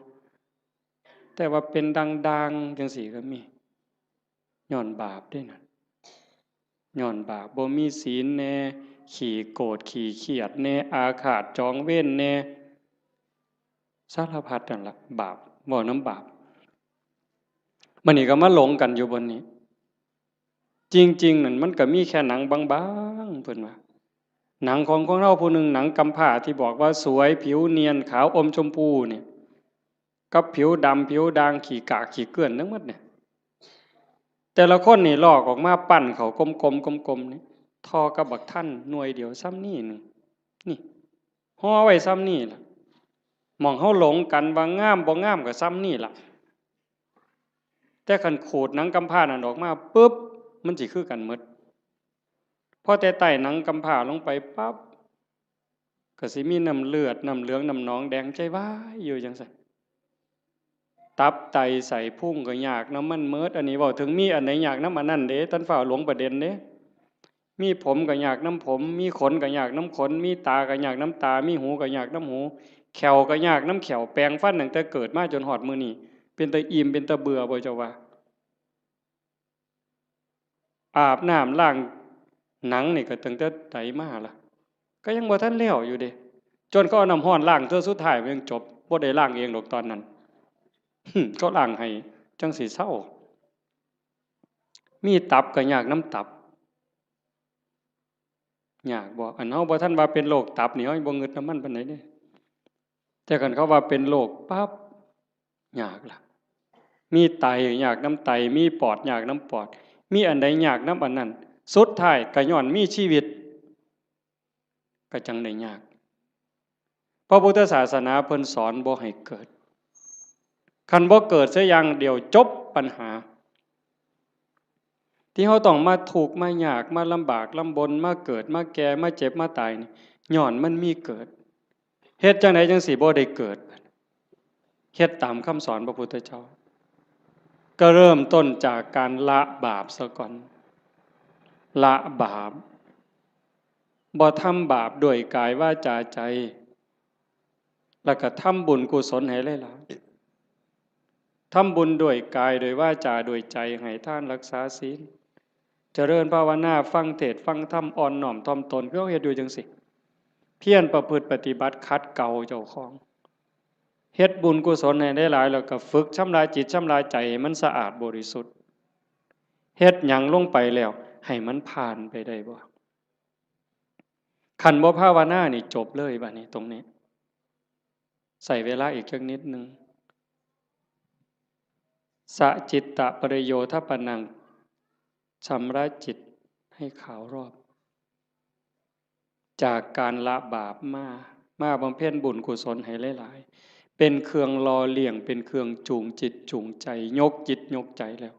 แต่ว่าเป็นด่างๆจังซี้ก็มี ย้อนบาปเด้นั่น ย้อนบาป บ่มีศีลแน่ ขี้โกรธ ขี้เครียดแน่ อาฆาตจองเวรแน่ สารพัดนั่นล่ะ บาป เว้านำบาป บัดนี้ก็มาหลงกันอยู่บนนี้ จริงๆ นั่นมันก็มีแค่หนังบางๆ เพิ่นว่า หนังของคนเฮาผู้หนึ่ง หนังกำพร้าที่บอกว่าสวย ผิวเนียน ขาวอมชมพูเนี่ย กับผิวดำ ผิวด่าง ขี้กากขี้เกลื่อนทั้งหมดเนี่ย แต่ละคนนี่ลอกออกมาปั้นเข้ากลมๆ กลมๆ นี่ ท่อกับบักทันหน่วยเดียวส่ำนี้หนึ่ง นี่ ห่อไว้ส่ำนี้ล่ะ หม่องเฮาหลงกันว่างามบ่งามก็ส่ำนี้ล่ะ แต่คันขูดหนังกำพร้านั่นออกมาปุ๊บ มันสิคือกันหมด พอแต่ไต่หนังกำพร้าลงไปปั๊บ ก็สิมีน้ำเลือด น้ำเหลือง น้ำหนองแดง ใจวายอยู่จั่งซั้น ตับไตไส้พุงก็ยากนำมันหมด อันนี้เว้าถึงมีอันใดยากนำอันนั้นเด้ ท่านฟ้าวหลงประเด็นเด้ มีผมก็ยากนำผม มีขนก็ยากนำขน มีตาก็ยากนำตา มีหูก็ยากนำหู แข้วก็ยากนำแข้ว แปรงฟันตั้งแต่เกิดมาจนฮอดมื้อนี้ เป็นตาอิ่ม เป็นตาเบื่อบ่เจ้าว่า อาบน้ำล้างหนังนี่ก็ตั้งแต่ใดมาล่ะ ก็ยังบ่ทันแล้วอยู่เด้ จนเขาเอาน้ำร้อนล้างเทื่อสุดท้ายมันยังจบ บ่ได้ล้างเองดอกตอนนั้น เขาล้างให้จั่งสิเซา มีตับก็ยากนำตับ ยากบ่ อันเฮาบ่ทันว่าเป็นโรคตับนี่ เฮายังบ่งึดนำมันปานใดเด้ แต่คันเขาว่าเป็นโรคปั๊บ ยากล่ะ มีไตยากนำไต มีปอดยากนำปอด มีอันใดยากนำอันนั้น สุดท้ายก็ย้อนมีชีวิต ก็จั่งได้ยาก พระพุทธศาสนาเพิ่นสอนบ่ให้เกิด คันบ่เกิดเสียอย่างเดียวจบปัญหา ที่เฮาต้องมาทุกข์มายาก มาลำบากลำบน มาเกิด มาแก่ มาเจ็บ มาตายนี่ ย้อนมันมีเกิด เฮ็ดจั่งใดจั่งสิบ่ได้เกิด เฮ็ดตามคำสอนพระพุทธเจ้า ก็เริ่มต้นจากการละบาปซะก่อน ละบาป บ่ทำบาปด้วยกายวาจาใจ แล้วก็ทำบุญกุศลให้หลายๆ ทำบุญด้วยกาย ด้วยวาจา ด้วยใจ ให้ทาน รักษาศีล เจริญภาวนา ฟังเทศน์ฟังธรรม อ่อนน้อมถ่อมตน คือเฮาเฮ็ดอยู่จั่งซี้ เพียรประพฤติปฏิบัติ ขัดเกลาเจ้าของ เฮ็ดบุญกุศลให้หลายๆ แล้วก็ฝึกชำระจิตชำระใจให้มันสะอาดบริสุทธิ์ เฮ็ดหยังลงไปแล้ว ให้มันผ่านไปได้บ่ คันบ่ภาวนานี่จบเลยบัดนี้ตรงนี้ ใช้เวลาอีกจักนิดหนึ่ง สะจิตตะปริโยทปนัง ชำระจิตให้ขาวรอบ จากการละบาปมา มาบำเพ็ญบุญกุศลให้หลายๆ เป็นเครื่องหล่อเลี้ยง เป็นเครื่องจูงจิตจูงใจ ยกจิตยกใจแล้ว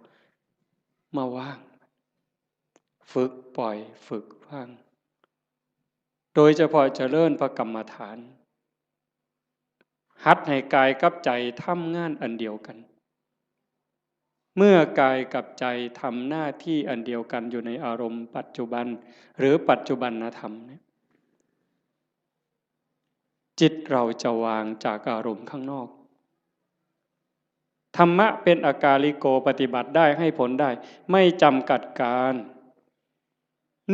มาวาง ฝึกปล่อย ฝึกวาง โดยเฉพาะเจริญพระกรรมฐาน หัดให้กายกับใจทำงานอันเดียวกัน เมื่อกายกับใจทำหน้าที่อันเดียวกันอยู่ในอารมณ์ปัจจุบัน หรือปัจจุบันธรรมเนี่ย จิตเราจะวางจากอารมณ์ข้างนอก ธรรมะเป็นอากาลิโก ปฏิบัติได้ ให้ผลได้ ไม่จำกัดการ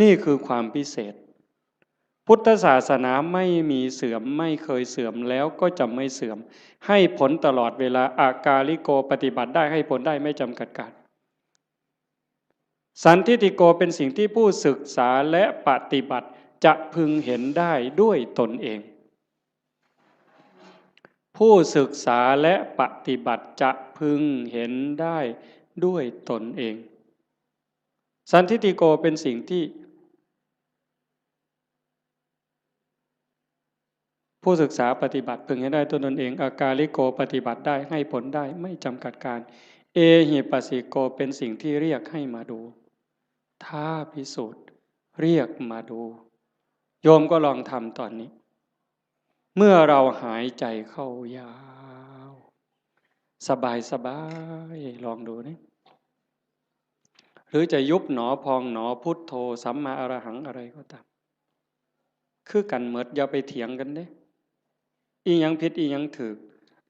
นี่คือความพิเศษ พุทธศาสนาไม่มีเสื่อม ไม่เคยเสื่อม แล้วก็จะไม่เสื่อม ให้ผลตลอดเวลา อากาลิโก ปฏิบัติได้ ให้ผลได้ ไม่จำกัดการ สันทิฏฐิโก เป็นสิ่งที่ผู้ศึกษาและปฏิบัติจะพึงเห็นได้ด้วยตนเอง ผู้ศึกษาและปฏิบัติจะพึงเห็นได้ด้วยตนเอง สันทิฏฐิโก เป็นสิ่งที่ ผู้ศึกษาปฏิบัติพึงให้ได้ด้วยตนเอง อากาลิโก ปฏิบัติได้ ให้ผลได้ ไม่จำกัดการ เอหิปัสสิโก เป็นสิ่งที่เรียกให้มาดู ท้าพิสูจน์ เรียกมาดู โยมก็ลองทำตอนนี้ เมื่อเราหายใจเข้ายาว สบายสบาย ลองดูนี่ หรือจะยุบหนอพองหนอ พุทโธ สัมมาอรหัง อะไรก็ตาม คือกันหมด อย่าไปเถียงกันเด้ อีหยังผิดอีหยังถูก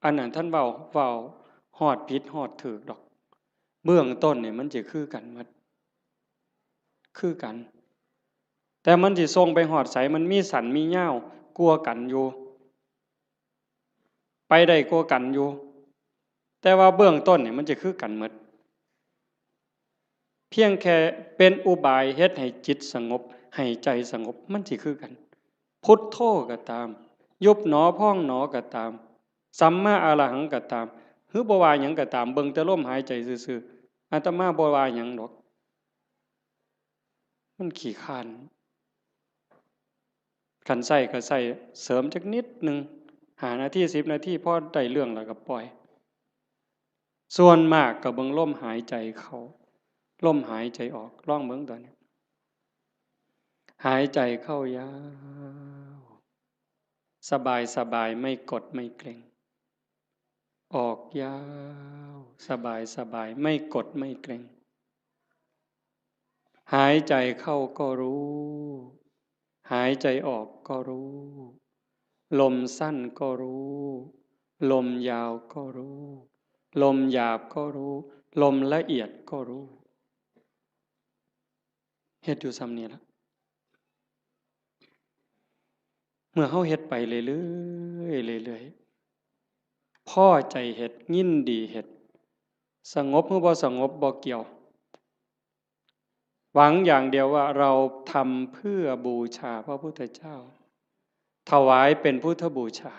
อันนั้นท่านเว้า เว้าฮอดผิดฮอดถูกดอก เบื้องต้นนี่มันจะคือกันหมด คือกัน แต่มันสิส่งไปฮอดไส มันมีสั้นมียาวกว่ากันอยู่ ไปได้กว่ากันอยู่ แต่ว่าเบื้องต้นนี่มันจะคือกันหมด พียงแค่เป็นอุบายเฮ็ดให้จิตสงบ ให้ใจสงบ มันสิคือกัน พุทโธก็ตาม ยุบหนอพองหนอก็ตาม สัมมาอรหังก็ตาม หรือบ่ว่าหยังก็ตาม เบิ่งแต่ลมหายใจซื่อๆ อาตมาบ่ว่าหยังดอก มันขี้คร้าน คันใช้ก็ใช้เสริมจักนิดหนึ่ง ห้านาที สิบนาที พอได้เรื่องแล้วก็ปล่อย ส่วนมากก็เบิ่งลมหายใจเข้า ลมหายใจออก ลองเบิ่งตอนนี้ หายใจเข้ายาว สบายสบาย ไม่กดไม่เกร็ง ออกยาว สบายสบาย ไม่กดไม่เกร็ง หายใจเข้าก็รู้ หายใจออกก็รู้ ลมสั้นก็รู้ ลมยาวก็รู้ ลมหยาบก็รู้ ลมละเอียดก็รู้ เฮ็ดอยู่ส่ำนี้ล่ะ เมื่อเฮาเฮ็ดไปเรื่อยๆ เรื่อยๆ พอใจเฮ็ด ยินดีเฮ็ด สงบหรือบ่สงบบ่เกี่ยว หวังอย่างเดียวว่าเราทำเพื่อบูชาพระพุทธเจ้า ถวายเป็นพุทธบูชา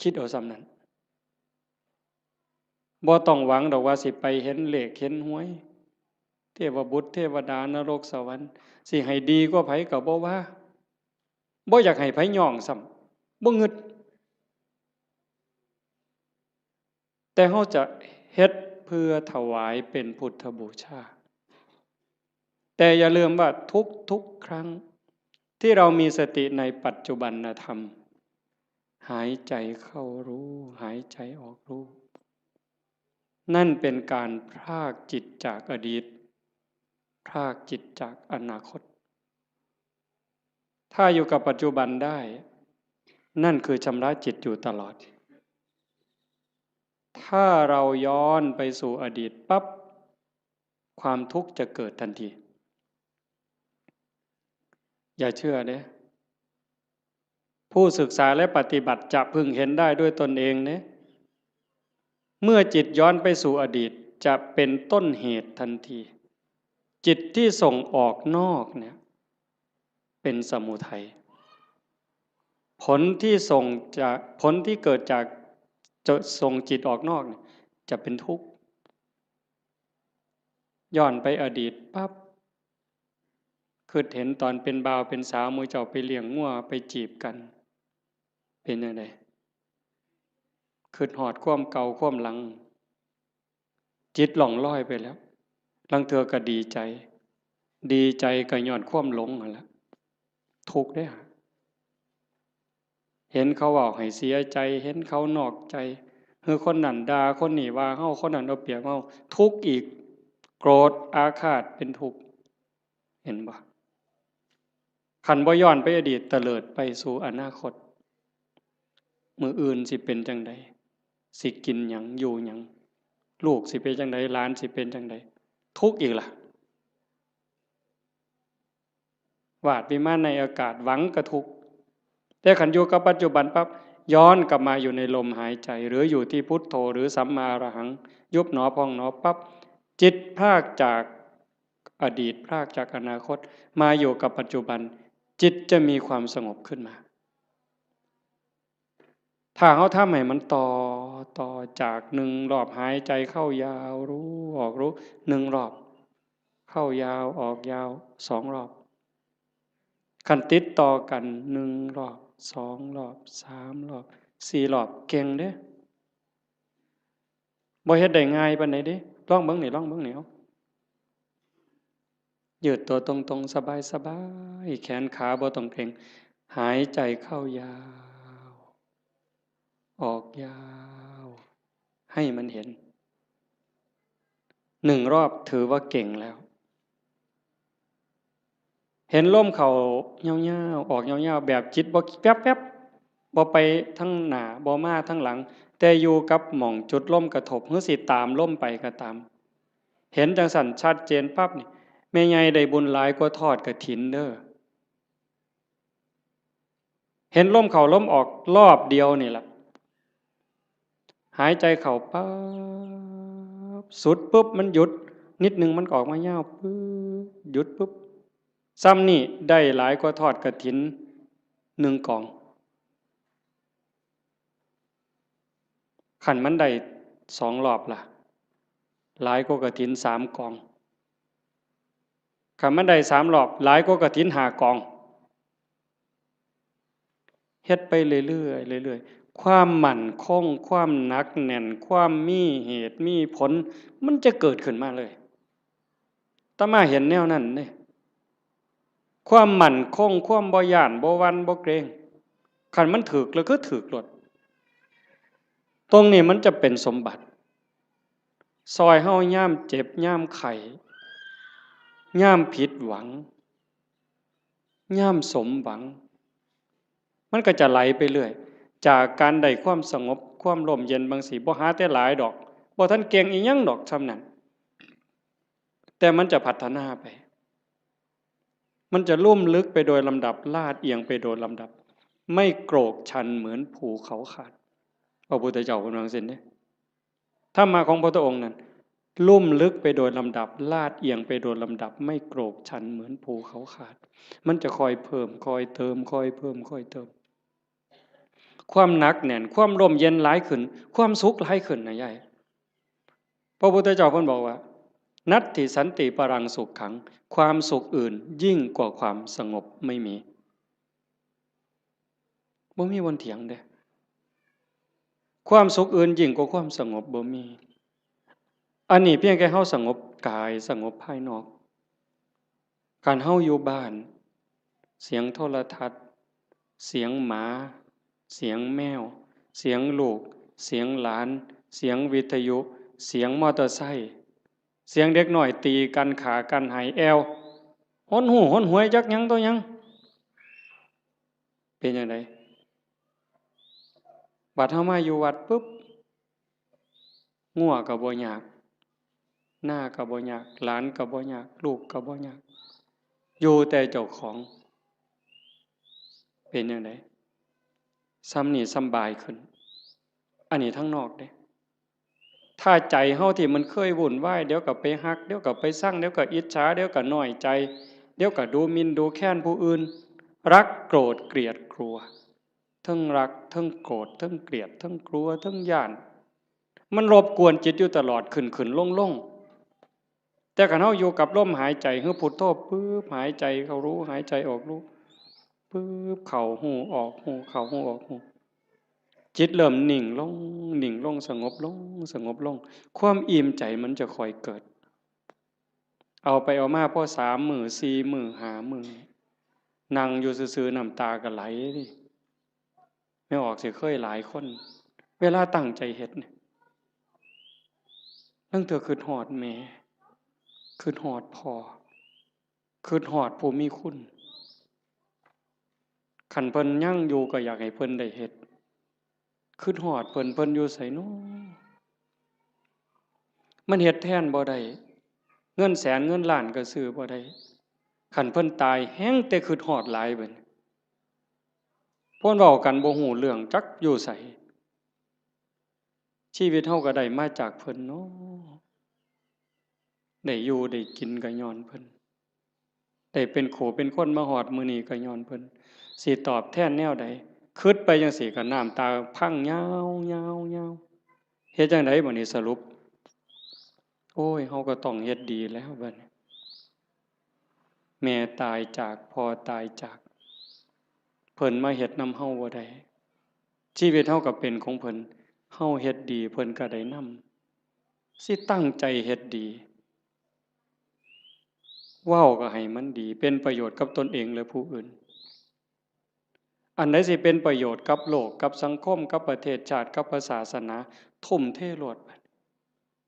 คิดเอาส่ำนั้น บ่ต้องหวังดอกว่าสิไปเห็นเลขเห็นหวย เทวบุตรเทวดานรกสวรรค์ สิให้ดีกว่าไผก็บ่ว่า บ่อยากให้ไผย่องซ้ำ บ่งึด แต่เฮาจะเฮ็ดเพื่อถวายเป็นพุทธบูชา แต่อย่าลืมว่าทุกๆ ครั้งที่เรามีสติในปัจจุบันธรรม หายใจเข้ารู้ หายใจออกรู้ นั่นเป็นการพรากจิตจากอดีต พรากจิตจากอนาคต ถ้าอยู่กับปัจจุบันได้ นั่นคือชำระจิตอยู่ตลอด ถ้าเราย้อนไปสู่อดีตปั๊บ ความทุกข์จะเกิดทันที อย่าเชื่อเด้ ผู้ศึกษาและปฏิบัติจะพึงเห็นได้ด้วยตนเองเด้ เมื่อจิตย้อนไปสู่อดีต จะเป็นต้นเหตุทันที จิตที่ส่งออกนอกเนี่ย เป็นสมุทัย ผลที่ส่งจาก ผลที่เกิดจากจะส่งจิตออกนอกเนี่ย จะเป็นทุกข์ ย้อนไปอดีตปั๊บ คิดเห็นตอนเป็นบ่าวเป็นสาว หมู่เจ้าไปเลี้ยงงัวไปจีบกัน เป็นจั่งใด คิดฮอดความเก่าความหลัง จิตล่องลอยไปแล้ว ลางเทื่อก็ดีใจ ดีใจก็ย้อนความหลงนั่นแหละ ทุกข์เด้อ เห็นเขาเว้าให้เสียใจ เห็นเขานอกใจ หรือคนนั้นด่า คนนี้ว่าเฮา คนนั้นเอาเปรียบเฮา ทุกข์อีก โกรธ อาฆาต เป็นทุกข์ เห็นบ่ คันบ่ย้อนไปอดีต เตลิดไปสู่อนาคต มื้ออื่นสิเป็นจั่งใด สิกินหยัง อยู่หยัง ลูกสิเป็นจั่งใด หลานสิเป็นจั่งใด ทุกข์อีกล่ะ วาดวิมานในอากาศ หวังก็ทุกข์ แต่คันอยู่กับปัจจุบันปั๊บ ย้อนกลับมาอยู่ในลมหายใจ หรืออยู่ที่พุทโธ หรือสัมมาอรหัง ยุบหนอพองหนอปั๊บ จิตพรากจากอดีต พรากจากอนาคต มาอยู่กับปัจจุบัน จิตจะมีความสงบขึ้นมา ถ้าเฮาทำให้มันต่อ ต่อจากหนึ่งรอบหายใจเข้ายาวรู้ ออกรู้ หนึ่งรอบ เข้ายาว ออกยาว สองรอบ คันติดต่อกัน หนึ่งรอบ สองรอบ สามรอบ สี่รอบ เก่งเด้ บ่เฮ็ดได้ง่ายปานใดเด้ ลองเบิ่งนี่ ลองเบิ่งนี่ เอา ยืดตัวตรงๆ สบายๆ แขนขาบ่ต้องเกร็ง หายใจเข้ายาว ออกยาว ให้มันเห็น หนึ่งรอบถือว่าเก่งแล้ว เห็นลมเข้ายาวๆ ออกยาวๆ แบบจิตบ่แป๊บๆ บ่ไปทางหน้า บ่มาทางหลัง แต่อยู่กับหม่องจุดลมกระทบ หรือสิตามลมไปก็ตาม เห็นจั่งซั้นชัดเจนปั๊บนี่ แม่ใหญ่ได้บุญหลายกว่าทอดกฐินเด้อ เห็นลมเข้าลมออกรอบเดียวนี่ล่ะ หายใจเข้าปั๊บ สุดปุ๊บมันหยุด นิดหนึ่งมันก็ออกมายาวปึ๊บ หยุดปึ๊บ ซ้ำนี่ได้หลายกว่าทอดกฐินหนึ่งกอง คันมันได้สองรอบล่ะ หลายกว่ากฐินสามกอง คันมันได้สามรอบ หลายกว่ากฐินห้ากอง เฮ็ดไปเรื่อยๆ เรื่อยๆ ความมั่นคง ความหนักแน่น ความมีเหตุมีผล มันจะเกิดขึ้นมาเลย อาตมาเห็นแนวนั้นเด้ ความมั่นคง ความบ่ย้าน บ่หวั่น บ่เกรง คันมันถืกแล้วคือถืกโลด ตรงนี้มันจะเป็นสมบัติ ซอยเฮายามเจ็บ ยามไข้ ยามผิดหวัง ยามสมหวัง มันก็จะไหลไปเรื่อย จากการได้ความสงบ ความร่มเย็นบางสิ บ่หาแต่หลายดอก บ่ทันเก่งอีหยังดอกส่ำนั้น แต่มันจะพัฒนาไป มันจะลุ่มลึกไปโดยลำดับ ลาดเอียงไปโดยลำดับ ไม่โกรกชันเหมือนภูเขาขาด พระพุทธเจ้าเพิ่นว่าจั่งซี้เด้ ธรรมะของพระพุทธองค์นั้น ลุ่มลึกไปโดยลำดับ ลาดเอียงไปโดยลำดับ ไม่โกรกชันเหมือนภูเขาขาด มันจะค่อยเพิ่ม ค่อยเติม ค่อยเพิ่ม ค่อยเติม ความหนักแน่น ความร่มเย็นหลายขึ้น ความสุขหลายขึ้นนะยาย พระพุทธเจ้าเพิ่นบอกว่า นัตถิสันติปรังสุขขัง ความสุขอื่นยิ่งกว่าความสงบไม่มี บ่มีบ่อนเถียงเด้ ความสุขอื่นยิ่งกว่าความสงบบ่มี อันนี้เพียงแค่เฮาสงบกาย สงบภายนอก คันเฮาอยู่บ้าน เสียงโทรทัศน์ เสียงหมา เสียงแมว เสียงลูก เสียงหลาน เสียงวิทยุ เสียงมอเตอร์ไซค์ เสียงเด็กน้อยตีกัน ฆ่ากัน ไห้แอ่ว หนหู้หนหวยจักหยังต่อหยัง เป็นจั่งใด บัดเฮามาอยู่วัดปุ๊บ งัวก็บ่ยาก นาก็บ่ยาก หลานก็บ่ยาก ลูกก็บ่ยาก อยู่แต่เจ้าของ เป็นจั่งใด ส่ำนี้สำบายขึ้น อันนี้ทางนอกเด้ ถ้าใจเฮาที่มันเคยวุ่นวาย เดี๋ยวก็ไปฮัก เดี๋ยวก็ไปซัง เดี๋ยวก็อิจฉา เดี๋ยวก็น้อยใจ เดี๋ยวก็ดูหมิ่นดูแคลนผู้อื่น รักโกรธเกลียดกลัว เทิงรัก เทิงโกรธ เทิงเกลียด เทิงกลัว เทิงย้าน มันรบกวนจิตอยู่ตลอด ขึ้นๆ ลงๆ แต่คันเฮาอยู่กับลมหายใจ คือพุทโธปึ๊บ หายใจเข้ารู้ หายใจออกรู้ ปึ๊บ เข้าฮู้ ออกฮู้ เข้าฮู้ ออกฮู้ จิตเริ่มนิ่งลง นิ่งลง สงบลง สงบลง ความอิ่มใจมันจะค่อยเกิด เอาไปเอามาพอสามมื้อ สี่มื้อ ห้ามื้อ นั่งอยู่ซื่อๆ น้ำตาก็ไหลเด้ แม่ออกสิเคยหลายคน เวลาตั้งใจเฮ็ดเนี่ย ลางเทื่อคิดฮอดแม่ คิดฮอดพ่อ คิดฮอดผู้มีคุณ คันเพิ่นยังอยู่ก็อยากให้เพิ่นได้เฮ็ด คิดฮอดเพิ่น เพิ่นอยู่ไสน้อ มันเฮ็ดแทนบ่ได้ เงินแสนเงินล้านก็ซื้อบ่ได้ คันเพิ่นตายแฮ่งแต่คิดฮอดหลายบัดนี้ เพิ่นเว้ากันบ่ฮู้เรื่อง จักอยู่ไส ชีวิตเฮาก็ได้มาจากเพิ่นเนาะ ได้อยู่ได้กินก็ญ้อนเพิ่น ได้เป็นคู่เป็นคนมาฮอดมื้อนี้ก็ญ้อนเพิ่น สิตอบแทนแนวใด คิดไปจั่งซี้ก็น้ำตาพังยาวๆๆ เฮ็ดจั่งใดบัดนี้สรุป โอ้ย เฮาก็ต้องเฮ็ดดีแล้วบัดนี้ แม่ตายจาก พ่อตายจาก เพิ่นมาเฮ็ดนำเฮาบ่ได้ ชีวิตเฮาก็เป็นของเพิ่น เฮาเฮ็ดดี เพิ่นก็ได้นำ สิตั้งใจเฮ็ดดี เว้าก็ให้มันดี เป็นประโยชน์กับตนเองและผู้อื่น อันใดสิเป็นประโยชน์กับโลก กับสังคม กับประเทศชาติ กับพระศาสนา ทุ่มเทโลด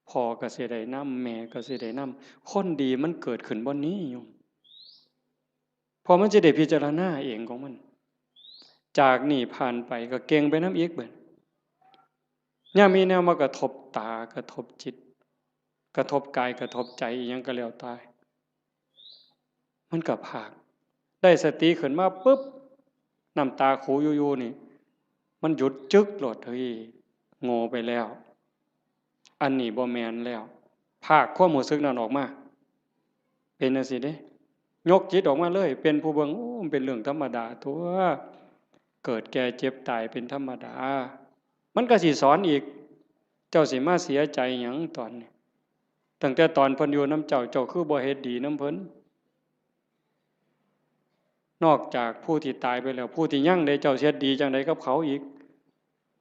พ่อก็สิได้นำ แม่ก็สิได้นำ คนดีมันเกิดขึ้นบ่นี้โยม เพราะมันสิได้พิจารณาเองของมัน จากนี้ผ่านไปก็เก่งไปนำอีกบัด ยามมีแนวมากระทบตา กระทบจิต กระทบกาย กระทบใจ อิหยังก็แล้วแต่ มันก็พาก ได้สติขึ้นมาปุ๊บ น้ำตาคูอยู่ๆ นี่ มันหยุดจึ๊กโลด เฮ้ย โง่ไปแล้ว อันนี้บ่แม่นแล้ว พากความรู้สึกนั้นออกมา เป็นจั่งซี้เด้ ยกจิตออกมาเลย เป็นผู้เบิ่ง โอ้ มันเป็นเรื่องธรรมดาตั๊ว เกิดแก่เจ็บตายเป็นธรรมดา มันก็สิสอนอีก เจ้าสิมาเสียใจหยังตอนนี้ ตั้งแต่ตอนเพิ่นอยู่นำเจ้า เจ้าคือบ่เฮ็ดดีนำเพิ่น นอกจากผู้ที่ตายไปแล้ว ผู้ที่ยังเด้ เจ้าสิเฮ็ดดีจั่งใดกับเขาอีก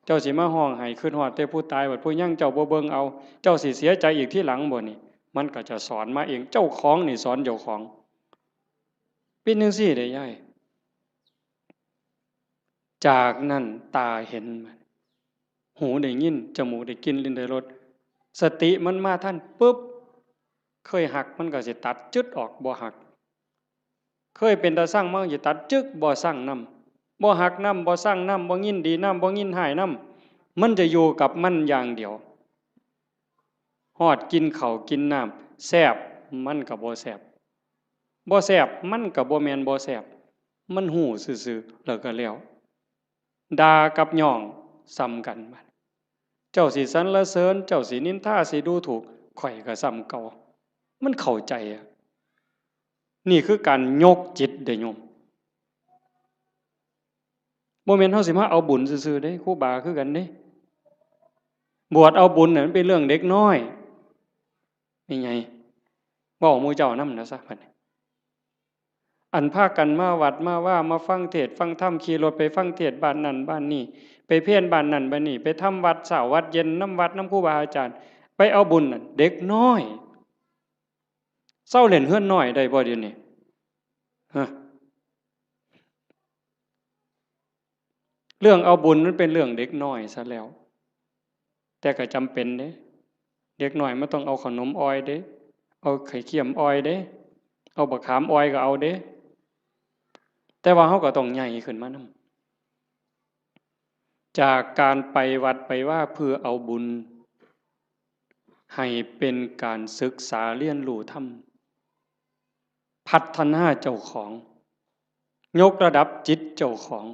เจ้าสิมาฮ้องไห้คิดฮอดแต่ผู้ตาย บัดผู้ยังเจ้าบ่เบิ่งเอา เจ้าสิเสียใจอีกทีหลังบ่นี่ มันก็จะสอนมาเอง เจ้าของนี่สอนเจ้าของ เป็นจั่งซี้เด้ยาย จากนั้นตาเห็น หูได้ยิน จมูกได้กลิ่น ลิ้นได้รส สติมันมาทันปุ๊บ เคยฮักมันก็สิตัดจึ๊ดออก บ่ฮัก เคยเป็นตาซังมันก็สิตัดจึ๊ก บ่ซังนำ บ่ฮักนำ บ่ซังนำ บ่ยินดีนำ บ่ยินร้ายนำ มันจะอยู่กับมันอย่างเดียว ฮอดกินข้าวกินน้ำ แซ่บ มันก็บ่แซ่บ บ่แซ่บ มันก็บ่แม่นบ่แซ่บ มันฮู้ซื่อๆ แล้วก็แล้ว ด่ากับย่องส่ำกัน เจ้าสิสรรเสริญ เจ้าสินินทา สิดูถูก ข้อยก็ส่ำเก่า มันเข้าใจอะ นี่คือการยกจิตเด้โยม บ่แม่นเฮาสิมาเอาบุญซื่อๆเด้ ครูบาคือกันเด้ บวชเอาบุญน่ะมันเป็นเรื่องเด็กน้อย แม่ใหญ่ เว้าหมู่เจ้านำนะซะบัดนี้ อันพากันมาวัดมาวา มาฟังเทศน์ฟังธรรม ขี่รถไปฟังเทศน์บ้านนั่นบ้านนี่ ไปเพลบ้านนั่นบ้านนี่ ไปทำวัดเช้าวัดเย็นนำวัดนำครูบาอาจารย์ ไปเอาบุญนั่น เด็กน้อย เซาเล่นเฮือนน้อยได้บ่เดี๋ยวนี้ ฮะ เรื่องเอาบุญมันเป็นเรื่องเด็กน้อยซะแล้ว แต่ก็จำเป็นเด้ เด็กน้อยมันต้องเอาขนมอ่อยเด้ เอาไข่เค็มอ่อยเด้ เอาบักขามอ่อยก็เอาเด้ แต่ว่าเฮาก็ต้องใหญ่ขึ้นมานำ จากการไปวัดไปวาเพื่อเอาบุญ ให้เป็นการศึกษาเรียนรู้ธรรม พัฒนาเจ้าของ ยกระดับจิตเจ้าของ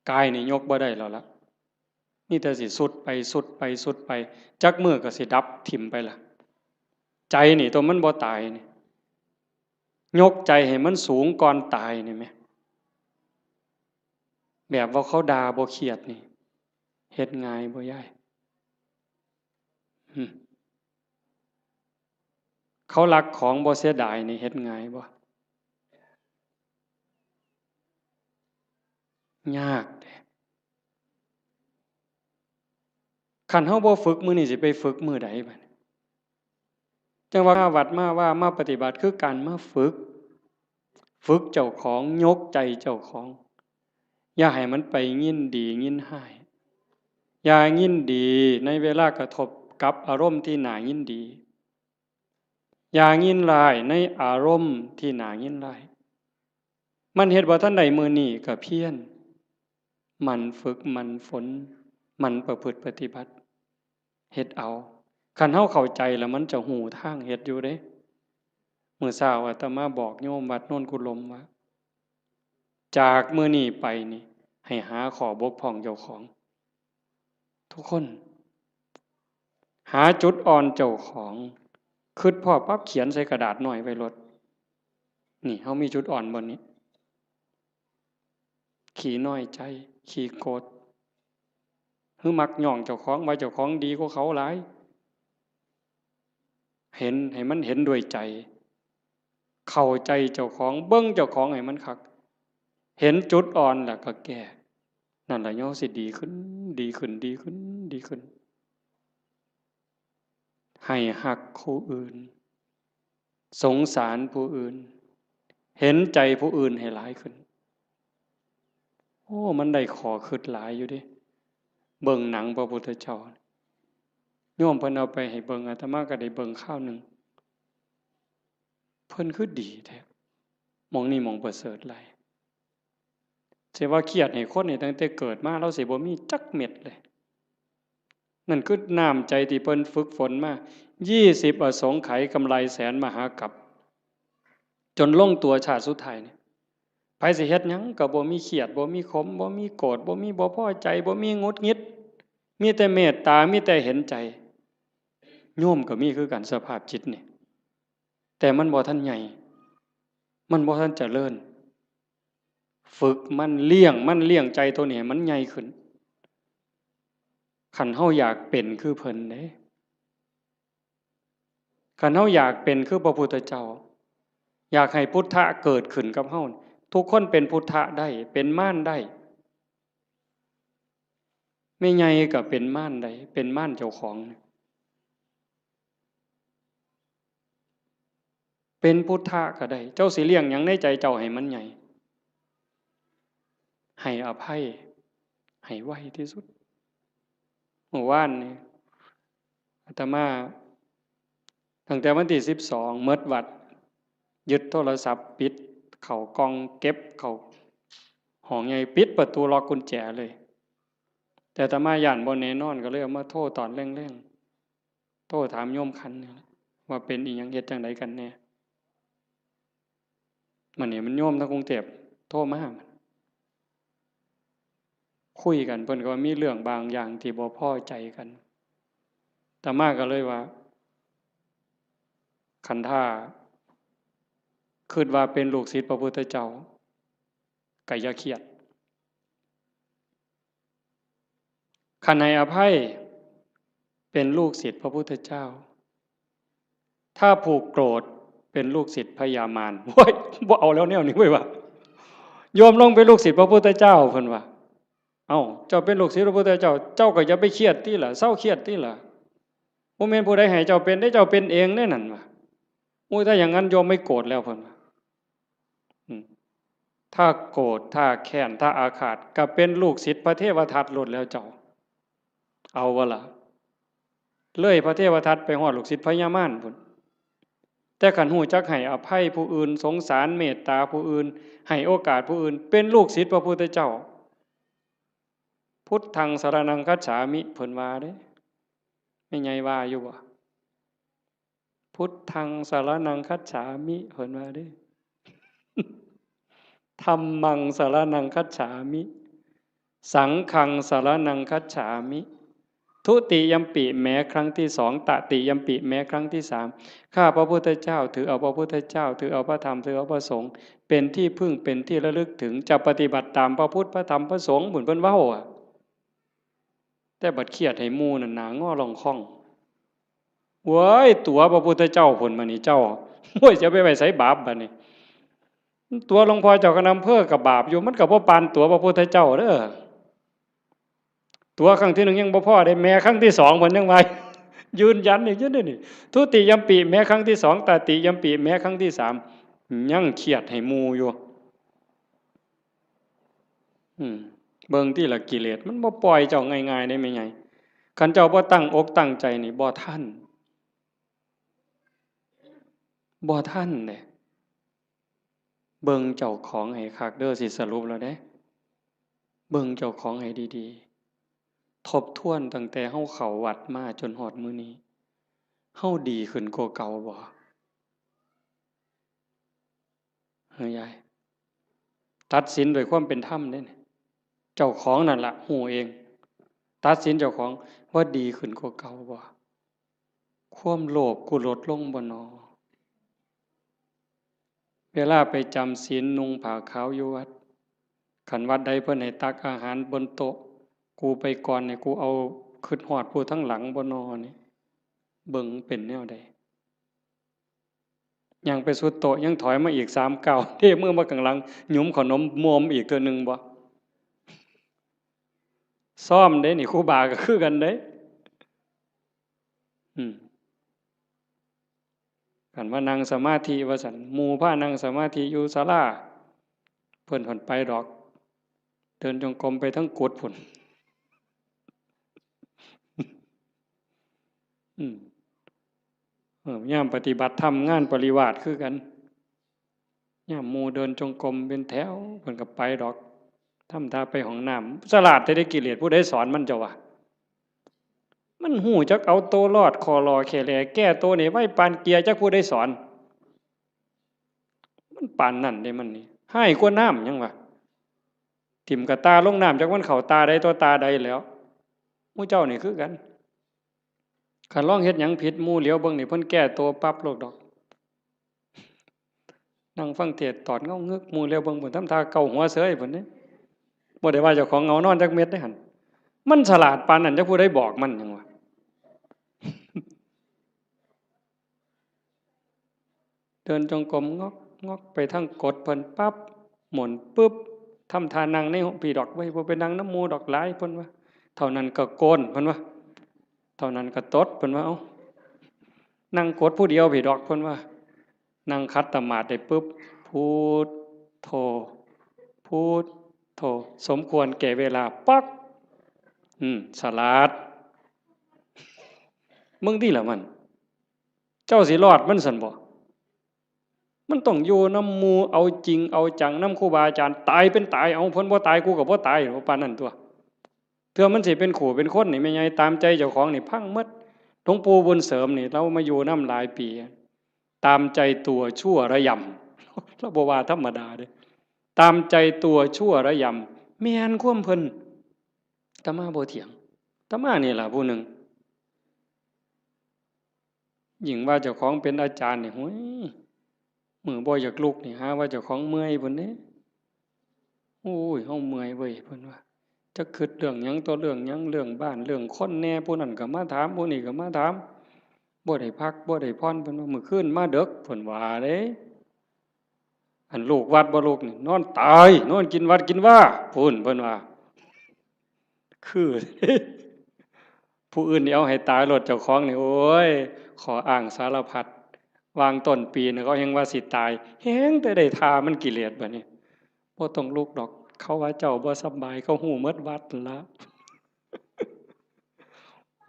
กายนี่ยกบ่ได้แล้วละ มีแต่สิทรุดไปทรุดไปทรุดไป จักมื้อก็สิดับถิ่มไปละ ใจนี่ตัวมันบ่ตายนี่ ยกใจให้มันสูงก่อนตายนี่แหม แบบว่าเขาด่าบ่เคียดนี่ เฮ็ดง่ายบ่ยาย หึ เขาลักของบ่เสียดายนี่เฮ็ดง่ายบ่ ยากเด้ คันเฮาบ่ฝึกมื้อนี้สิไปฝึกมื้อใดบัดนี้ จั่งว่ามาวัดมาวา มาปฏิบัติคือการมาฝึก ฝึกเจ้าของ ยกใจเจ้าของ อย่าให้มันไปยินดียินร้าย อย่ายินดีในเวลากระทบกับอารมณ์ที่น่ายินดี อย่ายินร้ายในอารมณ์ที่น่ายินร้าย มันเฮ็ดบ่ทันได้มื้อนี้ก็เพียร หมั่นฝึก หมั่นฝน หมั่นประพฤติปฏิบัติ เฮ็ดเอา คันเฮาเข้าใจแล้วมันจะฮู้ทางเฮ็ดอยู่เด้ มื้อเช้าอาตมาบอกโยมวัดโนนกุลมว่า จากมื้อนี้ไปนี่ ให้หาข้อบกพร่องเจ้าของ ทุกคน หาจุดอ่อนเจ้าของ คิดพ้อปั๊บเขียนใส่กระดาษน้อยไว้โลด นี่ เฮามีจุดอ่อนบ่นี้ ขี้น้อยใจ ขี้โกรธ หรือมักย้องเจ้าของว่าเจ้าของดีกว่าเขาหลาย เห็น ให้มันเห็นด้วยใจ เข้าใจเจ้าของ เบิ่งเจ้าของให้มันคัก เห็นจุดอ่อนแล้วก็แก้ นั่นล่ะเฮาสิดีขึ้น ดีขึ้น ดีขึ้น ดีขึ้น ให้ฮักผู้อื่น สงสารผู้อื่น เห็นใจผู้อื่นให้หลายขึ้น โอ้ มันได้ข้อคิดหลายอยู่เด้ เบิ่งหนังพระพุทธเจ้า โยมเพิ่นเอาไปให้เบิ่ง อาตมาก็ได้เบิ่งคราวหนึ่ง เพิ่นคือดีแท้ หม่องนี้หม่องประเสริฐหลาย สิว่าเครียดให้คนนี่ตั้งแต่เกิดมา ลาวสิบ่มีจักเม็ดเลย นั่นคือน้ำใจที่เพิ่นฝึกฝนมา ยี่สิบอสงไขยกำไรแสนมหากัป จนลงตัวชาติสุดท้ายนี่ ไผสิเฮ็ดหยังก็บ่มีเครียด บ่มีขม บ่มีโกรธ บ่มีบ่พอใจ บ่มีหงุดหงิด มีแต่เมตตา มีแต่เห็นใจ โยมก็มีคือกันสภาพจิตนี่ แต่มันบ่ทันใหญ่ มันบ่ทันเจริญ ฝึกมัน เลี้ยงมัน เลี้ยงใจตัวนี้ให้มันใหญ่ขึ้น คันเฮาอยากเป็นคือเพิ่นเด้ คันเฮาอยากเป็นคือพระพุทธเจ้า อยากให้พุทธะเกิดขึ้นกับเฮา ทุกคนเป็นพุทธะได้ เป็นมารได้ แม่ใหญ่ก็เป็นมารได้ เป็นมารเจ้าของ เป็นพุทธะก็ได้ เจ้าสิเลี้ยงหยังในใจเจ้าให้มันใหญ่ ให้อภัย ให้ไวที่สุด เมื่อวานนี่ อาตมา ตั้งแต่วันที่สิบสอง หมดวัด ยึดโทรศัพท์ ปิดเข้ากล่อง เก็บเข้าห้องใหญ่ ปิดประตู ล็อกกุญแจเลย แต่อาตมาย้านบ่แน่นอน ก็เลยเอามาโทรตอนแลงๆ โทรถามโยมขันนี่แหละ ว่าเป็นอีหยัง เฮ็ดจั่งใดกันแน่ มื้อนี้มันโยมทางกรุงเทพฯโทรมา คุยกัน เพิ่นก็ว่ามีเรื่องบางอย่างที่บ่พอใจกัน อาตมาก็เลยว่า คันถ้าคิดว่าเป็นลูกศิษย์พระพุทธเจ้า ก็อย่าเครียด คันให้อภัย เป็นลูกศิษย์พระพุทธเจ้า ถ้าผูกโกรธ เป็นลูกศิษย์พญามาร โอ้ย บ่เอาแล้วแนวนี้เว้ยว่ะ โยมลงเป็นลูกศิษย์พระพุทธเจ้า เพิ่นว่า เอ้า เจ้าเป็นลูกศิษย์พระพุทธเจ้า เจ้าก็อย่าไปเครียดติล่ะ เซาเครียดติล่ะ บ่แม่นผู้ใดให้เจ้าเป็นเด้ เจ้าเป็นเองเด้นั่นว่ะ โอ้ย ถ้าอย่างนั้นโยมไม่โกรธแล้ว เพิ่นว่า อืม ถ้าโกรธ ถ้าแค้น ถ้าอาฆาต ก็เป็นลูกศิษย์พระเทวทัตโลดแล้วเจ้า เอาบ่ล่ะ เลยพระเทวทัตไปฮอดลูกศิษย์พญามารพุ้น แต่คันฮู้จักให้อภัยผู้อื่น สงสารเมตตาผู้อื่น ให้โอกาสผู้อื่น เป็นลูกศิษย์พระพุทธเจ้า พุทธังสรณังคัจฉามิ เพิ่นว่าเด้ แม่ใหญ่ว่าอยู่บ่ พุทธังสรณังคัจฉามิ เพิ่นว่าเด้ ธัมมังสรณังคัจฉามิ สังฆังสรณังคัจฉามิ ทุติยัมปิ แม้ครั้งที่สอง ตติยัมปิ แม้ครั้งที่สาม ข้าพระพุทธเจ้าถือเอาพระพุทธเจ้า ถือเอาพระธรรม ถือเอาพระสงฆ์ เป็นที่พึ่ง เป็นที่ระลึกถึง จะปฏิบัติตามพระพุทธ พระธรรม พระสงฆ์ เหมือนเพิ่นเว้าอะ แต่บัดเครียดให้หมู่นั่นหน้างอล่องค่อง เว้ย ตั๋วพระพุทธเจ้าพุ้นมานี่เจ้า โอ้ย จะไปไว้ไสบาปบัดนี้ ตั๋วหลวงพ่อเจ้าคณะอำเภอก็บาปอยู่ มันก็บ่ปานตั๋วพระพุทธเจ้าเด้อ ตั๋วครั้งที่หนึ่งยังบ่พอเด้ แม้ครั้งที่สองเพิ่นยังว่า ยืนยันอีกอยู่เด้นี่ ทุติยัมปิ แม้ครั้งที่สอง ตติยัมปิ แม้ครั้งที่สาม ยังเครียดให้หมู่อยู่ อืม เบิ่งติล่ะ กิเลสมันบ่ปล่อยเจ้าง่ายๆเด้แม่ใหญ่ คันเจ้าบ่ตั้งอกตั้งใจนี่ บ่ทัน บ่ทันเด้ เบิ่งเจ้าของให้คักเด้อ สิสรุปแล้วเด้ เบิ่งเจ้าของให้ดีๆ ทบทวนตั้งแต่เฮาเข้าวัดมาจนฮอดมื้อนี้ เฮาดีขึ้นกว่าเก่าบ่ เฮ้ยยาย ตัดสินด้วยความเป็นธรรมเด้นี่ เจ้าของนั่นล่ะฮู้เอง ตัดสินเจ้าของว่าดีขึ้นกว่าเก่าบ่ ความโลภกูลดลงบ่นอ เวลาไปจำศีลนุ่งผ้าขาวอยู่วัด คันวัดใดเพิ่นให้ตักอาหารบนโต๊ะ กูไปก่อนนี่ กูเอาคิดฮอดผู้ทั้งหลังบ่นอนี่ เบิ่งเป็นแนวใด ย่างไปสุดโต๊ะ ยังถอยมาอีกสามก้าว เทมือมาข้างหลัง หยุมขนมมวมอีกเทื่อหนึ่งบ่ ซ้อมเด้นี่ ครูบาก็คือกันเด้ อืม คันว่านั่งสมาธิว่าซั่น หมู่พานั่งสมาธิอยู่ศาลา เพิ่นผ่อนไปดอก เดินจงกรมไปทั้งกุฏิพุ้น อืม เออ ยามปฏิบัติธรรมงานปริวาสคือกัน ยามหมู่เดินจงกรมเป็นแถว เพิ่นก็ไปดอก ทำท่าไปห้องน้ำ ฉลาดแท้เด้กิเลส ผู้ใดสอนมันเจ้าวะ มันฮู้จักเอาตัวรอด ข้อหล่อแค่แหล่แก้ตัวนี่ไวปานเกียร์ จักผู้ใดสอน มันปานนั่นเด้มันนี่ ฮ้ายกว่าน้ำหยังวะ ถิ่มกะตาลงน้ำ จักมันเข้าตาใดต่อตาใดแล้ว หมู่เจ้านี่คือกัน คันลองเฮ็ดหยังผิดหมู่เหลียวเบิ่งนี่เพิ่นแก้ตัวปั๊บโลดดอก นั่งฟังเทศน์ตอดเงางึก หมู่เหลียวเบิ่งเพิ่นทำท่าเกาหัวเสยเพิ่นเด้ บ่ได้ว่าเจ้าของเหงานอนจักเม็ดเด้หั่น มันฉลาดปานนั้น จักผู้ใดบอกมันหยังวะ เดินจงกรมงอกงอกไปทางกดเพิ่นปั๊บ หมุนปึ๊บ ทำท่านั่งในห้องพีดอกเว้ย บ่ไปนั่งนำหมู่ดอกหลายเพิ่นว่า เท่านั้นก็โกนเพิ่นว่า เท่านั้นก็ตดเพิ่นว่า เอ้า นั่งกดผู้เดียวพีดอกเพิ่นว่า นั่งขัดสมาธิได้ปึ๊บ พุทโธ พุทโธ สมควรแก่เวลา ป๊อก อืม ฉลาด มึงติล่ะมัน เจ้าสิรอดมันซั่นบ่ มันต้องอยู่นำหมู่ เอาจริงเอาจังนำครูบาอาจารย์ ตายเป็นตาย เอา เพิ่นบ่ตาย กูก็บ่ตาย ปานนั้นตั่ว เทื่อมันสิเป็นครูเป็นคนนี่ แม่ใหญ่ ตามใจเจ้าของนี่พังหมด หลวงปู่บุญเสริมนี่ ลาวมาอยู่นำหลายปี ตามใจตัวชั่วระยำ ลาวบ่ว่าธรรมดาเด้ ตามใจตัวชั่วระยำ แม่นความเพิ่น อาตมาบ่เถียง อาตมานี่ล่ะผู้หนึ่ง ยิ่งว่าเจ้าของเป็นอาจารย์นี่ โอ้ย มื้อบ่อยากลุกนี่ หาว่าเจ้าของเมื่อยพุ้นเด้ โอ้ย เฮาเมื่อยเว้ย เพิ่นว่า จักคิดเรื่องหยังต่อเรื่องหยัง เรื่องบ้าน เรื่องคนแหน่ ผู้นั้นก็มาถาม ผู้นี้ก็มาถาม บ่ได้พัก บ่ได้ผ่อน เพิ่นว่า มื้อคืนมาดึก เพิ่นว่าเด้ อันลูกวัดบ่ลูกนี่ นอนตาย นอนกินวัดกินวา พุ้น เพิ่นว่า คือ ผู้อื่นนี่เอาให้ตายโลด เจ้าของนี่ โอ้ย ข้ออ้างสารพัด วางต้นปีนี่เขาแฮ่งว่าสิตาย แฮ่งแต่ได้ท่ามันกิเลสบัดนี้ บ่ต้องลุกดอก เขาว่าเจ้าบ่สำบาย เขาฮู้หมดวัดนั่นละ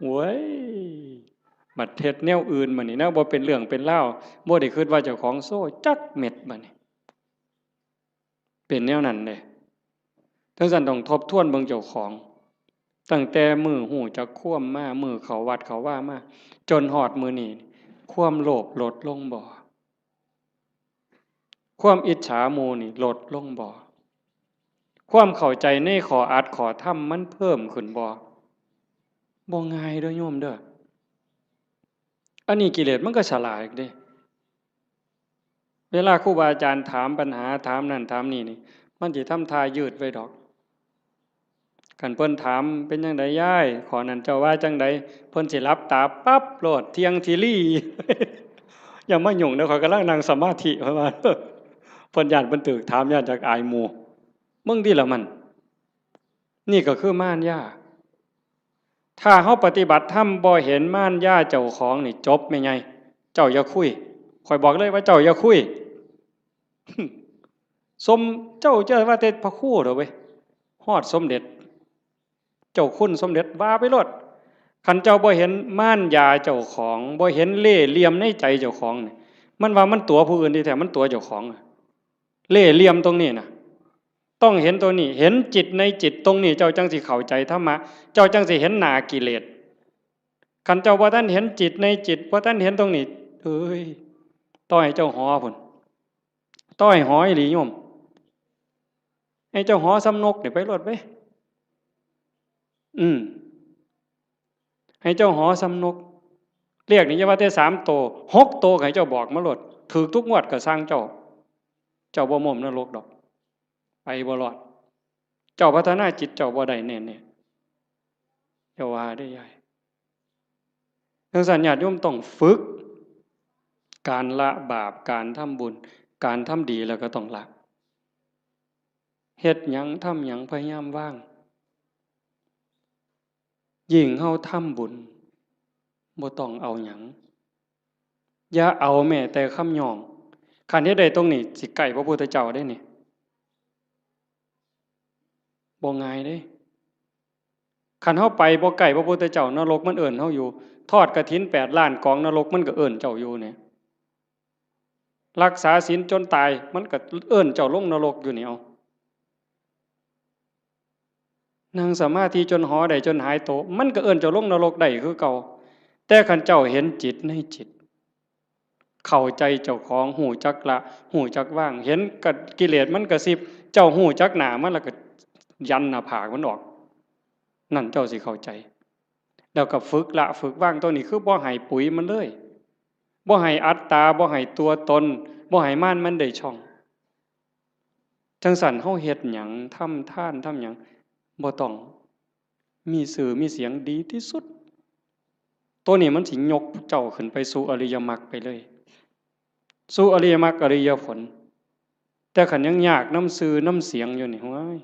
โว้ย บัดเฮ็ดแนวอื่นบัดนี้ แนวบ่เป็นเรื่องเป็นราว บ่ได้คิดว่าเจ้าของโซ่จักเม็ดบัดนี้ เป็นแนวนั้นเด้ จั่งซั้นต้องทบทวนเบิ่งเจ้าของ ตั้งแต่มื้อฮู้จักความมา มื้อเข้าวัดเข้าวามา จนฮอดมื้อนี้ ความโลภลดลงบ่ ความอิจฉาหมู่นี่ลดลงบ่ ความเข้าใจในข้ออัดข้อธรรมมันเพิ่มขึ้นบ่ บ่ง่ายเด้อโยมเด้อ อันนี้กิเลสมันก็ฉลาดเด้ เวลาครูบาอาจารย์ถามปัญหา ถามนั่นถามนี่นี่ มันสิทำท่ายืดไว้ดอก คันเพิ่นถาม เป็นจั่งใดยาย ข้อนั้นเจ้าว่าจั่งใด เพิ่นสิหลับตาปั๊บโลด เที่ยงทีรี อย่ามายุ่งเด้อ ข้อยกำลังนั่งสมาธิ เพิ่นว่า เพิ่นย้านเพิ่นถูกถาม ย้านจักอายหมู่ มึงติล่ะมัน นี่ก็คือมารยา ถ้าเฮาปฏิบัติธรรมบ่เห็นมารยาเจ้าของนี่จบแม่ใหญ่ เจ้าอย่าคุย ข้อยบอกเลยว่าเจ้าอย่าคุย สม เจ้าจะว่าแต่พระครูเด้อเว้ย ฮอดสมเด็จ เจ้าคุณสมเด็จว่าไปโลด คันเจ้าบ่เห็นมารยาเจ้าของ บ่เห็นเล่ห์เหลี่ยมในใจเจ้าของนี่ มันว่ามันตั๋วผู้อื่นที่แท้มันตั๋วเจ้าของอะ เล่ห์เหลี่ยมตรงนี้น่ะ ต้องเห็นตรงนี้ เห็นจิตในจิตตรงนี้ เจ้าจั่งสิเข้าใจธรรมะ เจ้าจั่งสิเห็นหน้ากิเลส คันเจ้าบ่ทันเห็นจิตในจิต บ่ทันเห็นตรงนี้ เอ้ย ต่อให้เจ้าหอพุ้น ต่อให้หออีหลีโยม ให้เจ้าหอส่ำนกนี่ไปโลดเว้ย อืม ให้เจ้าหอส่ำนก เลขนี่อย่าว่าแต่สามโต หกโตก็ให้เจ้าบอกมาโลด ถูกทุกงวดก็ซ่างเจ้า เจ้าบ่ม้มนรกดอก ไปบ่รอด เจ้าพัฒนาจิตเจ้าบ่ได้แน่ๆ อย่าว่าเด้อยาย จั่งซั้นญาติโยมต้องฝึก การละบาป การทำบุญ การทำดีแล้วก็ต้องละ เฮ็ดหยังทำหยังพยายามวาง ยิ่งเฮาทำบุญ บ่ต้องเอาหยัง อย่าเอาแม้แต่คำย่อง คันเฮ็ดได้ตรงนี้ สิใกล้พระพุทธเจ้าเด้นี่ บ่ง่ายเด้ คันเฮาไปบ่ใกล้พระพุทธเจ้า นรกมันเอิ้นเฮาอยู่ ทอดกฐินแปดล้านกอง นรกมันก็เอิ้นเจ้าอยู่เนี่ย รักษาศีลจนตาย มันก็เอิ้นเจ้าลงนรกอยู่นี่ เอา นั่งสมาธิจนหอได้จนหายโต มันก็เอิ้นเจ้าลงนรกได้คือเก่า แต่คันเจ้าเห็นจิตในจิต เข้าใจเจ้าของ ฮู้จักละ ฮู้จักวาง เห็นกะ กิเลสมันกระซิบ เจ้าฮู้จักหน้ามันแล้วก็ยันหน้าผากมันออก นั่นเจ้าสิเข้าใจ แล้วก็ฝึกละฝึกวาง ตัวนี้คือบ่ให้ปุ๋ยมันเลย บ่ให้อัตตา บ่ให้ตัวตน บ่ให้มารมันได้ช่อง จั่งซั้นเฮาเฮ็ดหยัง ทำทาน ทำหยัง บ่ต้อง มีชื่อมีเสียงดีที่สุด ตัวนี้มันสิยกเจ้าขึ้นไปสู่อริยมรรคไปเลย สู่อริยมรรคอริยผล แต่คันยังยากนำชื่อนำเสียงอยู่นี่ โอ้ย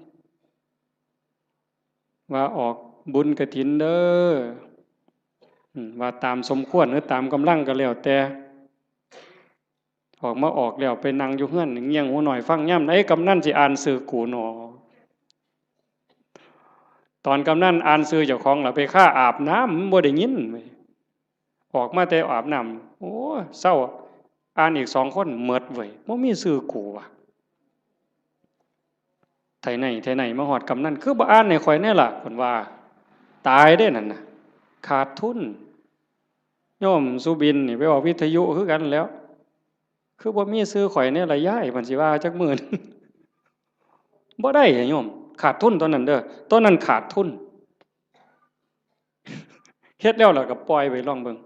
ว่าออกบุญกฐินเด้อ อืม ว่าตามสมควรหรือตามกำลังก็แล้วแต่ ออกมาออกแล้วไปนั่งอยู่เฮือนเงี่ยงหูหน่อยฟังยามใดกำนันสิอ่านชื่อกูหนอ ตอนกำนันอ่านชื่อเจ้าของล่ะไปคาอาบน้ำ มันบ่ได้ยินเว้ย ออกมาแต่อาบน้ำ โอ้ เซา อ่านอีกสองคนหมดเว้ย บ่มีชื่อกูว่ะ ไถไห้ไถนามาฮอดกำนัน คือบ่อ่านให้ข้อยแน่ล่ะ เพิ่นว่า ตายเด้นั่นน่ะ ขาดทุน โยมสุบินนี่ไปออกวิทยุคือกันแหล้ว คือบ่มีชื่อข้อยแน่ล่ะยาย เพิ่นสิว่าจักมื้อหนึ่ง บ่ได้อะโยม ขาดทุนตอนนั้นเด้อ ตอนนั้นขาดทุน เฮ็ดแล้วล่ะก็ปล่อยไว้ลองเบิ่ง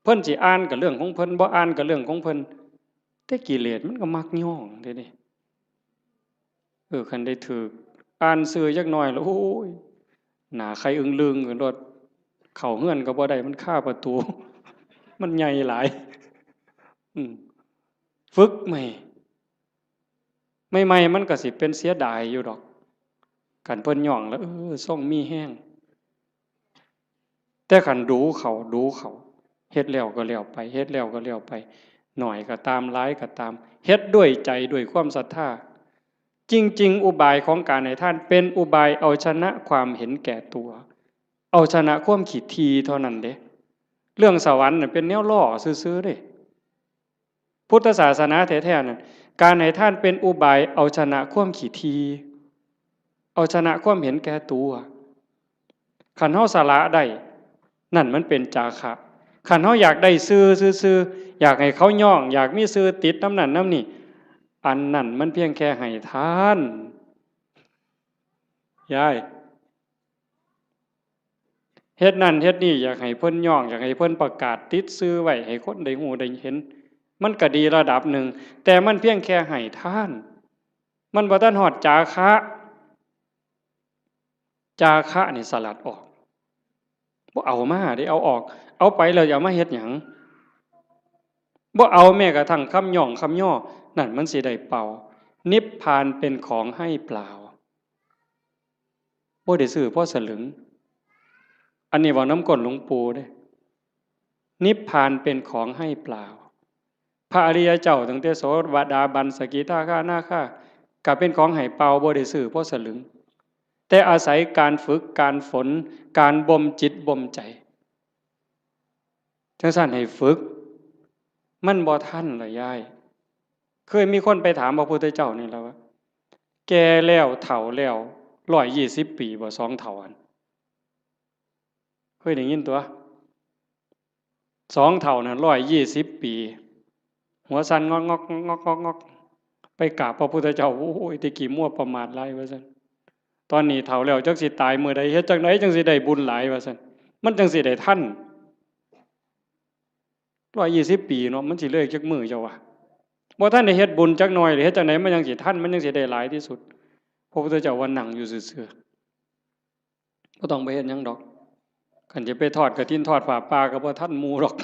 เพิ่นสิอ่านก็เรื่องของเพิ่น บ่อ่านก็เรื่องของเพิ่น แต่กิเลสมันก็มักย้องเด้นี่ เออ คันได้ถืกอ่านชื่อจักหน่อยแล้ว โอ้ย หน้าไข่อึ้งลึงกันโลด เข้าเฮือนก็บ่ได้ มันคาประตู มันใหญ่หลาย อืม ฝึกใหม่ ใหม่ๆ มันก็สิเป็นเสียดายอยู่ดอก คันเพิ่นย้องแล้ว เออ ทรงมีแฮง แต่คันดูเขา ดูเขา เฮ็ดแล้วก็แล้วไป เฮ็ดแล้วก็แล้วไป น้อยก็ตาม หลายก็ตาม เฮ็ดด้วยใจ ด้วยความศรัทธา จริงๆ อุบายของการให้ทานเป็นอุบายเอาชนะความเห็นแก่ตัว เอาชนะความขี้ถี่เท่านั้นเด้ เรื่องสวรรค์น่ะเป็นแนวล่อซื่อๆ เด้ พุทธศาสนาแท้ๆ นั่น การให้ทานเป็นอุบายเอาชนะความขี้ถี่ เอาชนะความเห็นแก่ตัว คันเฮาสละได้ นั่นมันเป็นจาคะ คันเฮาอยากได้ชื่อซื่อๆ อยากให้เขาย้อง อยากมีชื่อติดนำนั่นนำนี่ อันนั้นมันเพียงแค่ให้ทาน ยาย เฮ็ดนั่นเฮ็ดนี่ อยากให้เพิ่นย้อง อยากให้เพิ่นประกาศติดชื่อไว้ ให้คนได้ฮู้ได้เห็น มันก็ดีระดับหนึ่ง แต่มันเพียงแค่ให้ทาน มันบ่ทันฮอดจาคะ จาคะนี่สลัดออก บ่เอามาเด้ เอาออก เอาไปแล้วจะเอามาเฮ็ดหยัง บ่เอาแม้กระทั่งคำย้องคำย่อ นั่นมันสิได้เป่า นิพพานเป็นของให้เปล่า บ่ได้ซื้อพอสลึง อันนี้เว้านำก้นหลวงปู่เด้ นิพพานเป็นของให้เปล่า พระอริยเจ้าตั้งแต่โสดาบัน สกิทาคานาคา ก็เป็นของให้เปล่า บ่ได้ซื้อพอสลึง แต่อาศัยการฝึก การฝน การบ่มจิตบ่มใจ จั่งซั้นให้ฝึก มันบ่ทันล่ะยาย เคยมีคนไปถามพระพุทธเจ้านี่ล่ะว่า แก่แล้วเฒ่าแล้ว ร้อยยี่สิบปีบ่ สองเฒ่าหั่น เคยได้ยินตั๊ว สองเฒ่านั่น ร้อยยี่สิบปี หัวสั่นงอกๆ งอกๆ งอกๆ ไปกราบพระพุทธเจ้า โอ้ย แต่กี้มัวประมาทหลายว่าซั่น ตอนนี้เฒ่าแล้วจักสิตายมื้อใด เฮ็ดจั่งใดจั่งสิได้บุญหลายว่าซั่น มันจั่งสิได้ทัน ร้อยยี่สิบปีเนาะ มันสิเลยจักมื้อเจ้าว่า บ่ทันได้เฮ็ดบุญจักหน่อย เฮ็ดจั่งใดมันจั่งสิทัน มันจั่งสิได้หลายที่สุด พระพุทธเจ้าว่านั่งอยู่ซื่อๆ บ่ต้องไปเฮ็ดหยังดอก คันจะไปทอดกฐินทอดผ้าป่าก็บ่ทันหมู่ดอก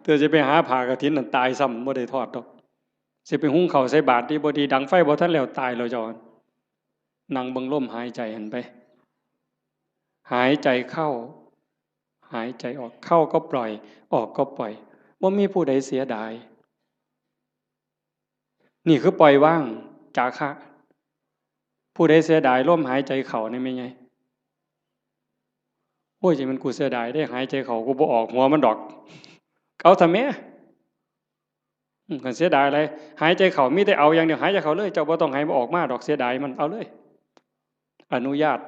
เทื่อสิไปหาผ้ากฐินนั่นตายซ้ำ บ่ได้ทอดดอก สิไปหุงข้าวใส่บาตรดีบ่ดี ดังไฟบ่ทันแล้ว ตายแล้วเจ้า นั่งเบิ่งลมหายใจหั่นไป หายใจเข้า หายใจออก เข้าก็ปล่อย ออกก็ปล่อย บ่มีผู้ใดเสียดาย นี่คือปล่อยวาง จาคะ ผู้ใดเสียดายลมหายใจเข้านี่แม่นไง โอ้ย จั่งแม่นกูเสียดายเด้ หายใจเข้ากูบ่ออกหัวมันดอก เอาซะแหม อืม คันเสียดายอะไร หายใจเข้ามีแต่เอาอย่างเดียว หายใจเข้าเลย เจ้าบ่ต้องให้มันออกมาดอก เสียดายมัน เอาเลย อนุญาต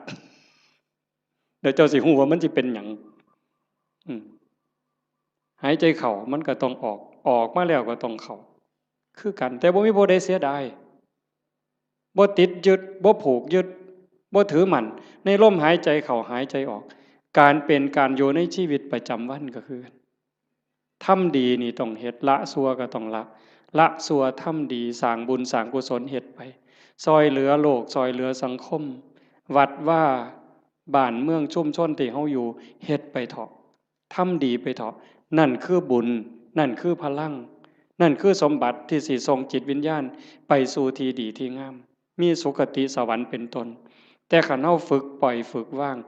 เดี๋ยวเจ้าสิฮู้ว่ามันสิเป็นหยัง อืม หายใจเข้ามันก็ต้องออก ออกมาแล้วก็ต้องเข้า คือกัน แต่บ่มีผู้ใดเสียดาย บ่ติดยึด บ่ผูกยึด บ่ถือมั่น ในลมหายใจเข้าหายใจออก การเป็นการอยู่ในชีวิตประจำวันก็คือ ทำดีนี่ต้องเฮ็ด ละชั่วก็ต้องละ ละชั่วทำดี สร้างบุญสร้างกุศลเฮ็ดไป ซ่อยเหลือโลก ซ่อยเหลือสังคม วัดวา บ้านเมืองชุมชนที่เฮาอยู่ เฮ็ดไปเถาะ ทำดีไปเถาะ นั่นคือบุญ นั่นคือพลัง นั่นคือสมบัติที่สิส่งจิตวิญญาณไปสู่ที่ดีที่งาม มีสุคติสวรรค์เป็นต้น แต่คันเฮาฝึกปล่อยฝึกวาง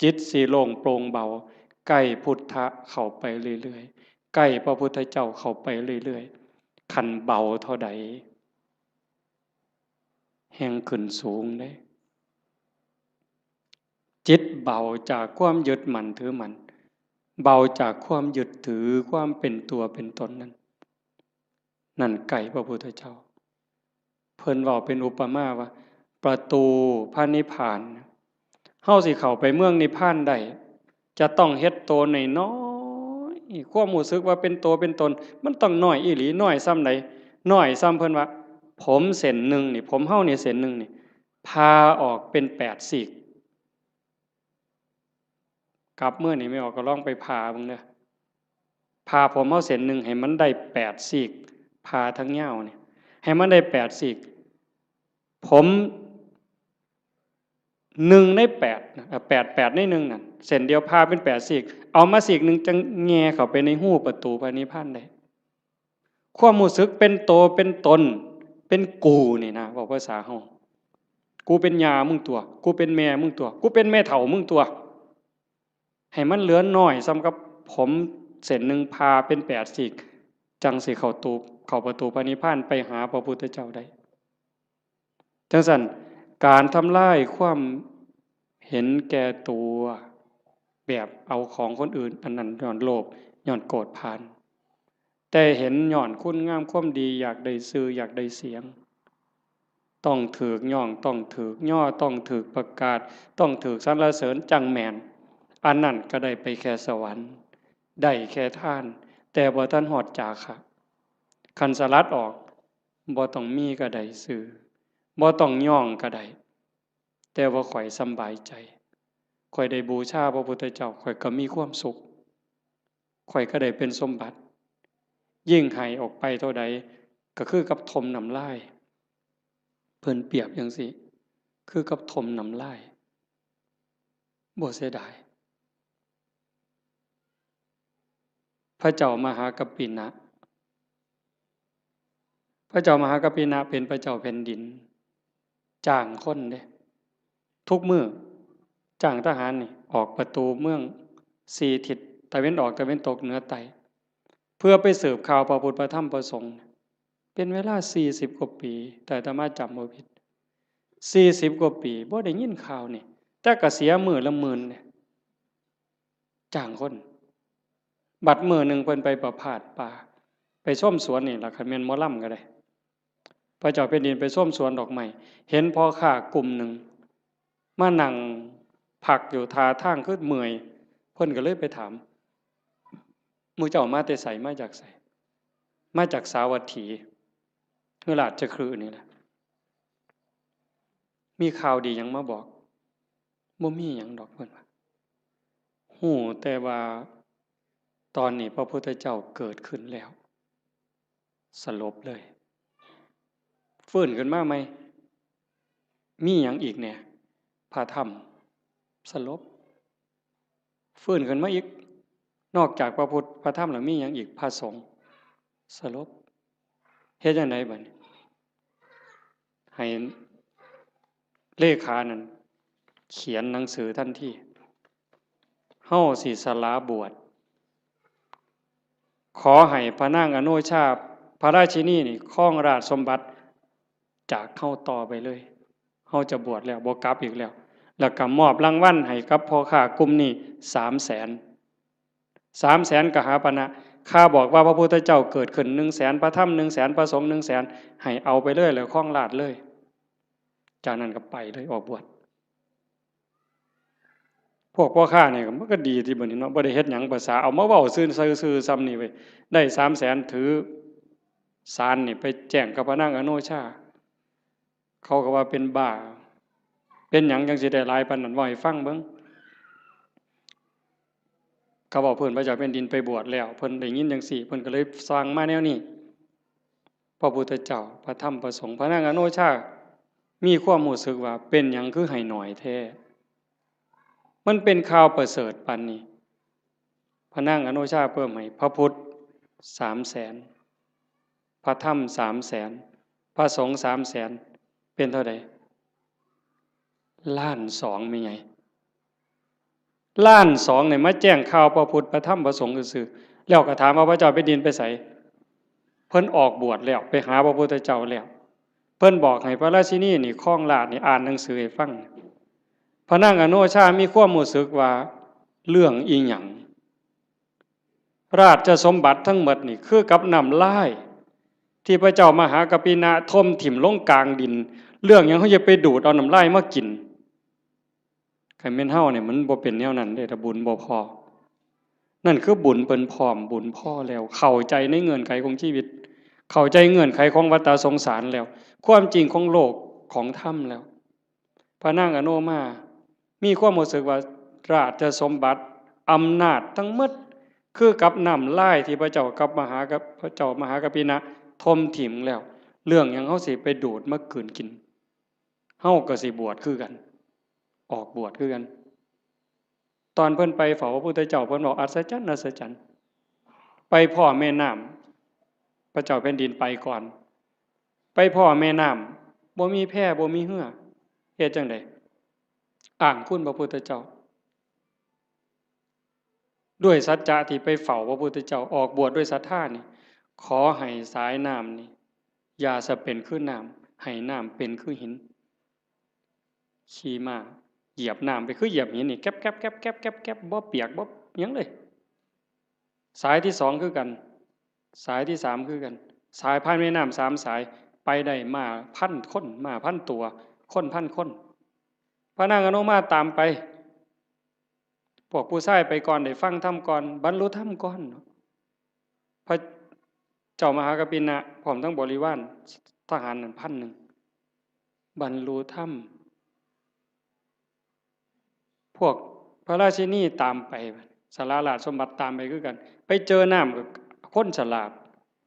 จิตสิโล่งโปร่งเบา ใกล้พุทธะเข้าไปเรื่อยๆ ใกล้พระพุทธเจ้าเข้าไปเรื่อยๆ คันเบาเท่าใด แฮ่งขึ้นสูงเด้ จิตเบาจากความยึดมั่นถือมั่น เบาจากความยึดถือความเป็นตัวเป็นตนนั้น นั่นใกล้พระพุทธเจ้า เพิ่นเว้าเป็นอุปมาว่า ประตูพระนิพพาน เฮาสิเข้าไปเมืองนิพพานได้ จะต้องเฮ็ดโตน้อยๆ ความรู้สึกว่าเป็นโตเป็นตน มันต้องน้อยอีหลี น้อยส่ำใด น้อยส่ำเพิ่นว่า ผมเส้นหนึ่งนี่ ผมเฮานี่เส้นหนึ่งนี่ ผ่าออกเป็นแปดซีก กลับมื้อนี่แม่ออกก็ลองไปผ่าเบิ่งเด้อ ผ่าผมเฮาเส้นหนึ่งให้มันได้แปดซีก ผ่าทั้งยาวนี่ ให้มันได้แปดซีก ผมหนึ่งในแปดนะ เอ่อ แปด แปดในหนึ่งนั่น เส้นเดียวผ่าเป็นแปดซีก เอามาซีกหนึ่งจั่งแหย่เข้าไปในฮูประตูพระนิพพานได้ ความรู้สึกเป็นโตเป็นตน เป็นกูนี่นะ เว้าภาษาเฮา กูเป็นย่ามึงตั๊ว กูเป็นแม่มึงตั๊ว กูเป็นแม่เฒ่ามึงตั๊ว ให้มันเหลือน้อยส่ำกับผมเส้นหนึ่งผ่าเป็นแปดซีก จั่งสิเข้าตู เข้าประตูพระนิพพานไปหาพระพุทธเจ้าได้ จั่งซั้น การทำลายความเห็นแก่ตัว แบบเอาของคนอื่น อันนั้นย้อนโลภ ย้อนโกรธผาน แต่เห็นย้อนคุณงามความดี อยากได้ชื่อ อยากได้เสียง ต้องถูกย้อง ต้องถูกย่อ ต้องถูกประกาศ ต้องถูกสรรเสริญจั่งแม่น อันนั้นก็ได้ไปแค่สวรรค์ ได้แค่ทาน แต่บ่ทันฮอดจาคะ คันสลัดออก บ่ต้องมีก็ได้ชื่อ บ่ต้องย้องก็ได้ แต่ว่าข้อยสำบายใจ ข้อยได้บูชาพระพุทธเจ้า ข้อยก็มีความสุข ข้อยก็ได้เป็นสมบัติ ยิ่งให้ออกไปเท่าใด ก็คือกับถมน้ำลาย เพิ่นเปรียบจั่งซี้ คือกับถมน้ำลาย บ่เสียดาย พระเจ้ามหากัปปินะ พระเจ้ามหากัปปินะเป็นพระเจ้าแผ่นดิน จ้างคนเด้ ทุกมื้อ จ้างทหารนี่ ออกประตูเมืองสี่ทิศ ตะเว็นออก ตะเว็นตก เหนือ ใต้ เพื่อไปสืบข่าวพระพุทธ พระธรรม พระสงฆ์ เป็นเวลาสี่สิบกว่าปี ถ้าอาตมาจำบ่ผิด สี่สิบกว่าปี บ่ได้ยินข่าวนี่ แต่ก็เสียมื้อละหมื่นเนี่ย จ้างคน บัดมื้อหนึ่งเพิ่นไปประพาสป่า ไปชมสวนนี่ล่ะ คันแม่นหมอลำก็ได้ พระเจ้าแผ่นดินไปชมสวนดอกไม้ เห็นพ่อค้ากลุ่มหนึ่ง มานั่งพักอยู่ท่าทางคือเมื่อย เพิ่นก็เลยไปถาม หมู่เจ้ามาแต่ไส มาจากไส มาจากสาวัตถี คือราชคฤห์นี่แหละ มีข่าวดีหยังมาบอก บ่มีหยังดอก เพิ่นว่า ฮู้แต่ว่าตอนนี้พระพุทธเจ้าเกิดขึ้นแล้ว สลบเลย ฟื้นขึ้นมาใหม่ มีหยังอีกแหน่ พระธรรม สลบ ฟื้นขึ้นมาอีก นอกจากพระพุทธ พระธรรมแล้วมีหยังอีก พระสงฆ์ สลบ เฮ็ดจั่งใดบัดนี้ ให้เลขานั่นเขียนหนังสือทันที เฮาสิสละบวช ขอให้พระนางอโนชา พระราชินีนี่ครองราชสมบัติจากเฮาต่อไปเลย เฮาจะบวชแล้ว บ่กลับอีกแล้ว แล้วก็มอบรางวัลให้กับพ่อค้ากลุ่มนี้สามแสน สามแสนกหาปณะ ข้าบอกว่าพระพุทธเจ้าเกิดขึ้นหนึ่งแสน พระธรรมหนึ่งแสน พระสงฆ์หนึ่งแสน ให้เอาไปเลย แล้วครองราชย์เลย จากนั้นก็ไปเลย ออกบวช พวกพ่อค้านี่มันก็ดีติบัดนี้เนาะ บ่ได้เฮ็ดหยัง ภาษาเอามาเว้าซื่อๆ ซื่อๆ ส่ำนี่เว้ย ได้สามแสน ถือสารนี่ไปแจ้งกับพระนางอโนชา เขาก็ว่าเป็นบ้า เป็นหยังจั่งสิได้หลายปานนั้น เว้าให้ฟังเบิ่ง เขาบอกเพิ่นพระเจ้าแผ่นดินไปบวชแล้ว เพิ่นได้ยินจังซี่ เพิ่นก็เลยสั่งมาแนวนี้ พระพุทธเจ้า พระธรรม พระสงฆ์ พระนางอโนชา มีความรู้สึกว่าเป็นหยังคือให้หน่อยแท้ มันเป็นข่าวประเสริฐปานนี้ พระนางอโนชาเพิ่มให้พระพุทธสามแสน พระธรรมสามแสน พระสงฆ์สามแสน เป็นเท่าใด ล้านสอง แม่ใหญ่ ล้านสองเนี่ยมาแจ้งข่าวพระพุทธพระธรรมพระสงฆ์ซื่อๆ แล้วก็ถามว่าพระเจ้าแผ่นดินไปไส เพิ่นออกบวชแล้ว ไปหาพระพุทธเจ้าแล้ว เพิ่นบอกให้พระราชินีนี่ครองราชย์นี่อ่านหนังสือให้ฟัง พระนางอโนชามีความรู้สึกว่าเรื่องอีหยัง ราชสมบัติทั้งหมดนี่คือกับน้ำลาย ที่พระเจ้ามหากัปปินะถมถิ่มลงกลางดิน เรื่องหยังเขาจะไปดูดเอาน้ำลายมากิน คันแม่นเฮาเนี่ยมันบ่เป็นแนวนั้นเด้ ถ้าบุญบ่พอ นั่นคือบุญเพิ่นพร้อม บุญพอแล้ว เข้าใจในเงื่อนไขของชีวิต เข้าใจเงื่อนไขของวัฏสงสารแล้ว ความจริงของโลกของธรรมแล้ว พระนางอโนมา มีความรู้สึกว่าราชสมบัติ อำนาจทั้งหมด คือกับน้ำลายที่พระเจ้ากับมหากับ พระเจ้ามหากัปปินะถมถิ่มแล้ว เรื่องหยังเฮาสิไปดูดมากืนกิน เฮาก็สิบวชคือกัน ออกบวชคือกัน ตอนเพิ่นไปเฝ้าพระพุทธเจ้า เพิ่นบอกอัศจรรย์ อัศจรรย์ ไปพ้อแม่น้ำ พระเจ้าแผ่นดินไปก่อน ไปพ้อแม่น้ำ บ่มีแพ บ่มีเฮือ เฮ็ดจั่งใด อ้างคุณพระพุทธเจ้า ด้วยสัจจะที่ไปเฝ้าพระพุทธเจ้า ออกบวชด้วยศรัทธานี่ ขอให้สายน้ำนี่ อย่าสะเป็นคือน้ำ ให้น้ำเป็นคือหิน ขี่ม้าเหยียบน้ำไปคือเหยียบหินนี่ แก๊บแก๊บแก๊บแก๊บแก๊บแก๊บ บ่เปียกบ่หยังเลย สายที่สองคือกัน สายที่สามคือกัน สายผ่านแม่น้ำสามสาย ไปได้ม้าพันคน ม้าพันตัว คนพันคน พระนางอโนมาตามไป พวกผู้ชายไปก่อน ได้ฟังธรรมก่อน บรรลุธรรมก่อน พระเจ้ามหากัปปินะพร้อมทั้งบริวารทหารนั่นพันหนึ่ง บรรลุธรรม พวกพระราชินีตามไป สละราชสมบัติตามไปคือกัน ไปเจอน้ำก็คนฉลาด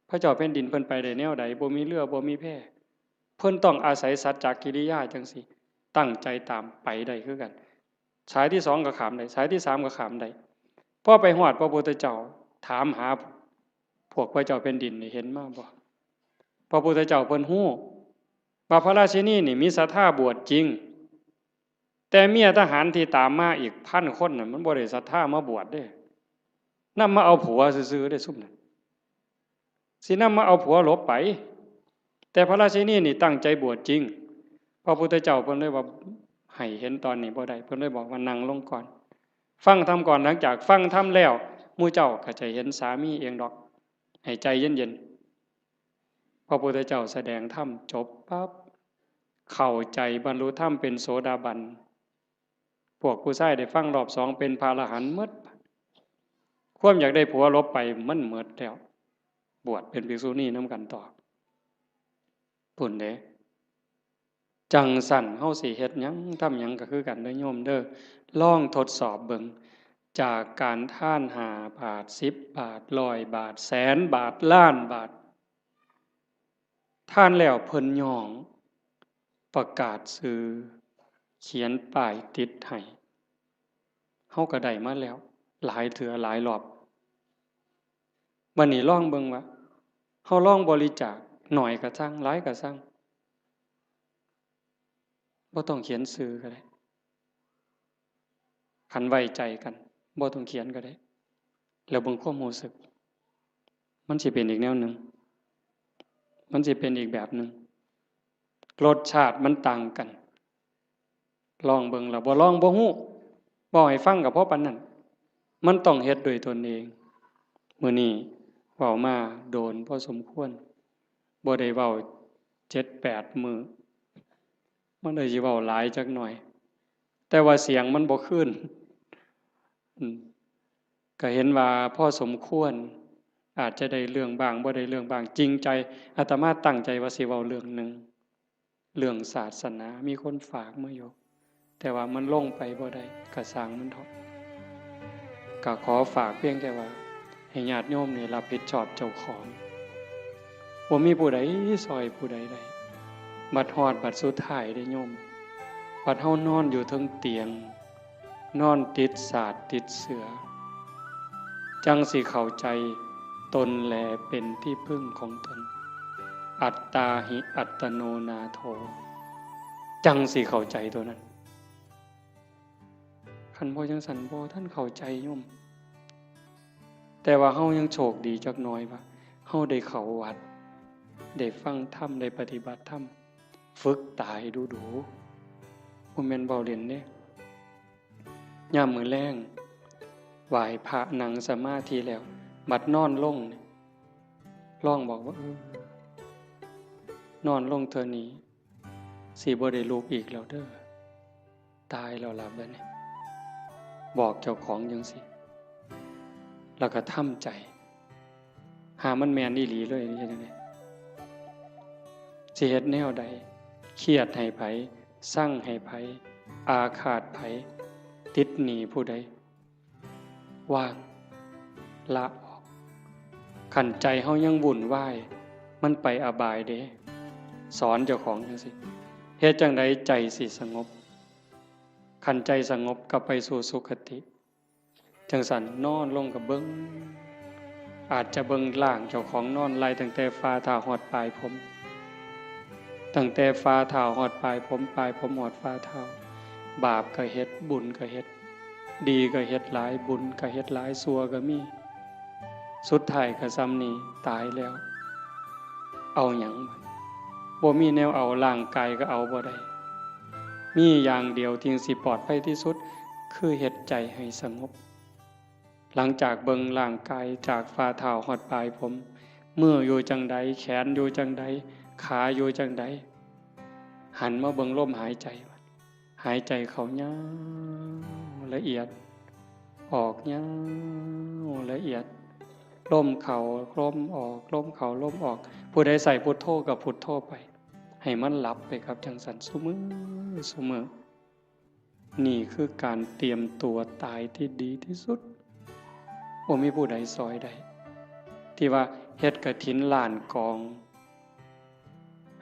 พระเจ้าแผ่นดินเพิ่นไปได้แนวใด บ่มีเรือ บ่มีแพ เพิ่นต้องอาศัยสัจจกิริยาจั่งซี้ ตั้งใจตามไปได้คือกัน สายที่สองก็ข้ามได้ สายที่สามก็ข้ามได้ พอไปฮอดพระพุทธเจ้า ถามหาพวกพระเจ้าแผ่นดินนี่ เห็นมาบ่ พระพุทธเจ้าเพิ่นฮู้ว่าพระราชินีนี่มีศรัทธาบวชจริง แต่เมียทหารที่ตามมาอีกพันคนน่ะ มันบ่ได้ศรัทธามาบวชเด้ นำมาเอาผัวซื่อๆเด้ซุมนั้น สินำมาเอาผัวหลบไป แต่พระราชินีนี่ตั้งใจบวชจริง พระพุทธเจ้าเพิ่นเลยว่า ให้เห็นตอนนี้บ่ได้ เพิ่นเลยบอกว่านั่งลงก่อน ฟังธรรมก่อน หลังจากฟังธรรมแล้ว หมู่เจ้าก็จะเห็นสามีเองดอก ให้ใจเย็นๆ พระพุทธเจ้าแสดงธรรมจบปั๊บ เข้าใจบรรลุธรรมเป็นโสดาบัน พวกผู้ชายได้ฟังรอบสองเป็นพระอรหันต์หมด ความอยากได้ผัวหลบไปมันหมดแล้ว บวชเป็นภิกษุณีนำกันต่อ พุ้นเด้ จั่งซั้นเฮาสิเฮ็ดหยังทำหยังก็คือกันเด้อโยมเด้อ ลองทดสอบเบิ่ง จากการทานห้าบาท สิบบาท ร้อยบาท แสนบาท ล้านบาท ทานแล้วเพิ่นย้อง ประกาศชื่อ เขียนป้ายติดให้ เฮาก็ได้มาแล้ว หลายเทื่อหลายรอบ บัดนี้ลองเบิ่งว่า เฮาลองบริจาค น้อยก็ซั่ง หลายก็ซั่ง บ่ต้องเขียนชื่อก็ได้ คันไว้ใจกัน บ่ต้องเขียนก็ได้ แล้วเบิ่งความรู้สึก มันสิเป็นอีกแนวหนึ่ง มันสิเป็นอีกแบบหนึ่ง รสชาติมันต่างกัน ลองเบิ่ง แล้วบ่ลองบ่ฮู้ เว้าให้ฟังก็พอปานนั้น มันต้องเฮ็ดด้วยตนเอง มื้อนี้เว้ามาโดนพอสมควร บ่ได้เว้าเจ็ดแปดมื้อ มันเลยสิเว้าหลายจักหน่อย แต่ว่าเสียงมันบ่คืน อืม ก็เห็นว่าพอสมควร อาจจะได้เรื่องบ้าง บ่ได้เรื่องบ้าง จริงใจ อาตมาตั้งใจว่าสิเว้าเรื่องหนึ่ง เรื่องศาสนา มีคนฝากมาอยู่ แต่ว่ามันลงไปบ่ได้ ก็ซ่างมันเถาะ ก็ขอฝากเพียงแต่ว่า ให้ญาติโยมนี่รับผิดชอบเจ้าของ บ่มีผู้ใดซอยผู้ใดได้ บัดฮอดบัดสุดท้ายเด้โยม บัดเฮานอนอยู่เทิงเตียง นอนติดสาดติดเสื่อ จั่งสิเข้าใจตนแลเป็นที่พึ่งของตน อัตตาหิอัตโนนาโถ จั่งสิเข้าใจตัวนั้น คันบ่จั่งซั้นบ่ทันเข้าใจโยม แต่ว่าเฮายังโชคดีจักหน่อยว่า เฮาได้เข้าวัด ได้ฟังธรรม ได้ปฏิบัติธรรม ฝึกตายดูๆ บ่แม่นเว้าเล่นเด้ ยามมื้อแลง ไหว้พระนั่งสมาธิแล้ว บัดนอนลงนี่ ลองบอกว่า เออ นอนลงเทื่อนี้ สิบ่ได้ลุกอีกแล้วเด้อ ตายแล้วล่ะบัดนี้ บอกเจ้าของจั่งซี้ แล้วก็ทำใจ หามันแม่นอีหลีเลย เฮ็ดจั่งใด สิเฮ็ดแนวใด เครียดให้ไผ ซังให้ไผ อาฆาตไผ ติดหนี้ผู้ใด วาง ละออก คันใจเฮายังวุ่นวาย มันไปอบายเด้ สอนเจ้าของจั่งซี้ เฮ็ดจั่งใดใจสิสงบ คันใจสงบก็ไปสู่สุคติ จั่งซั้นนอนลงก็เบิ่ง อาจจะเบิ่งร่างเจ้าของนอนไล่ตั้งแต่ฝ่าเท้าฮอดปลายผม ตั้งแต่ฝ่าเท้าฮอดปลายผม ปลายผมฮอดฝ่าเท้า บาปก็เฮ็ด บุญก็เฮ็ด ดีก็เฮ็ดหลาย บุญก็เฮ็ดหลาย ชั่วก็มี สุดท้ายก็ส่ำนี้ ตายแล้ว เอาหยัง บ่มีแนวเอา ร่างกายก็เอาบ่ได้ มีอย่างเดียวที่สิปลอดภัยที่สุด คือเฮ็ดใจให้สงบ หลังจากเบิ่งร่างกายจากฝ่าเท้าฮอดปลายผม มืออยู่จั่งใด แขนอยู่จั่งใด ขาอยู่จั่งใด หันมาเบิ่งลมหายใจ หายใจเข้ายาวละเอียด ออกยาวละเอียด ลมเข้าลมออก ลมเข้าลมออก ผู้ใดใส่พุทโธก็พุทโธไป ให้มันหลับไปครับ จั่งซั้นซุมื้อซุมื้อ นี่คือการเตรียมตัวตายที่ดีที่สุด บ่มีผู้ใดซอยได้ ที่ว่าเฮ็ดกฐินล้านกอง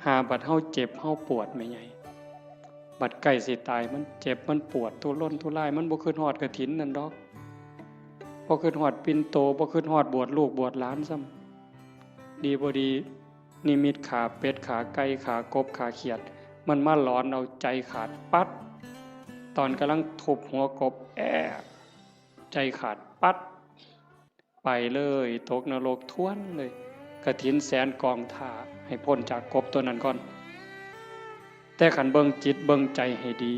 หาบัดเฮาเจ็บเฮาปวดแม่ใหญ่ บัดใกล้สิตายมันเจ็บมันปวดทุรนทุราย มันบ่คิดฮอดกฐินนั่นดอก บ่คิดฮอดปิ่นโต บ่คิดฮอดบวชลูกบวชหลานซ้ำ ดีบ่ดี นิมิตขาเป็ด ขาไก่ ขากบ ขาเขียด มันมาหลอนเอาใจขาดปั๊ด ตอนกำลังทุบหัวกบ แอะ ใจขาดปั๊ด ไปเลย ตกนรกทวนเลย กฐินแสนกองถ่า ให้พ้นจากกบตัวนั้นก่อน แต่คันเบิ่งจิตเบิ่งใจให้ดี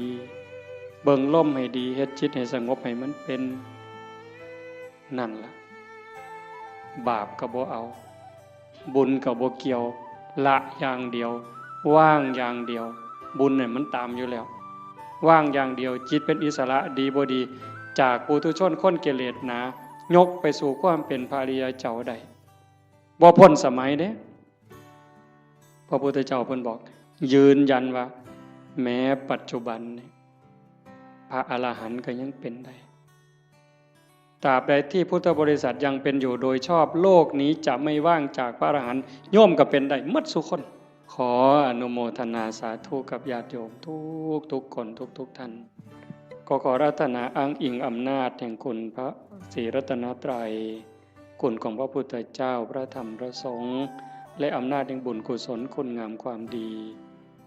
เบิ่งลมให้ดี เฮ็ดจิตให้สงบให้มันเป็น นั่นล่ะ บาปก็บ่เอา บุญก็บ่เกี่ยว ละอย่างเดียว วางอย่างเดียว บุญเนี่ยมันตามอยู่แล้ว วางอย่างเดียว จิตเป็นอิสระ ดีบ่ดี จากปุถุชนคนกิเลสหนา ยกไปสู่ความเป็นพระอริยเจ้าได้ บ่พ้นสมัยเด้ พระพุทธเจ้าเพิ่นบอก ยืนยันว่า แม้ปัจจุบันนี่ พระอรหันต์ก็ยังเป็นได้ ตราบใดที่พุทธบริษัทยังเป็นอยู่โดยชอบ โลกนี้จะไม่ว่างจากพระอรหันต์ โยมก็เป็นได้หมดซุคน ขออนุโมทนาสาธุกับญาติโยมทุกทุกคนทุกทุกท่าน ก็ขออาราธนาอ้างอิงอำนาจแห่งคุณพระศรีรัตนตรัย คุณของพระพุทธเจ้า พระธรรม พระสงฆ์ และอำนาจแห่งบุญกุศลคุณงามความดี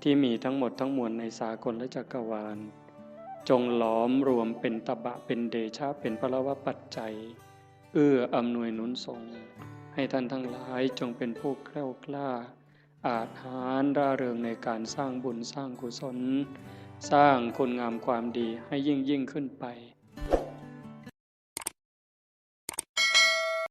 ที่มีทั้งหมดทั้งมวลในสากลจักรวาล จงหลอมรวมเป็นตบะ เป็นเดชะ เป็นพลวปัจจัย เอื้ออำนวยหนุนส่ง ให้ท่านทั้งหลายจงเป็นผู้แคล้วคลาด อาจหาญร่าเริงในการสร้างบุญสร้างกุศล สร้างคุณงามความดีให้ยิ่งยิ่งขึ้นไป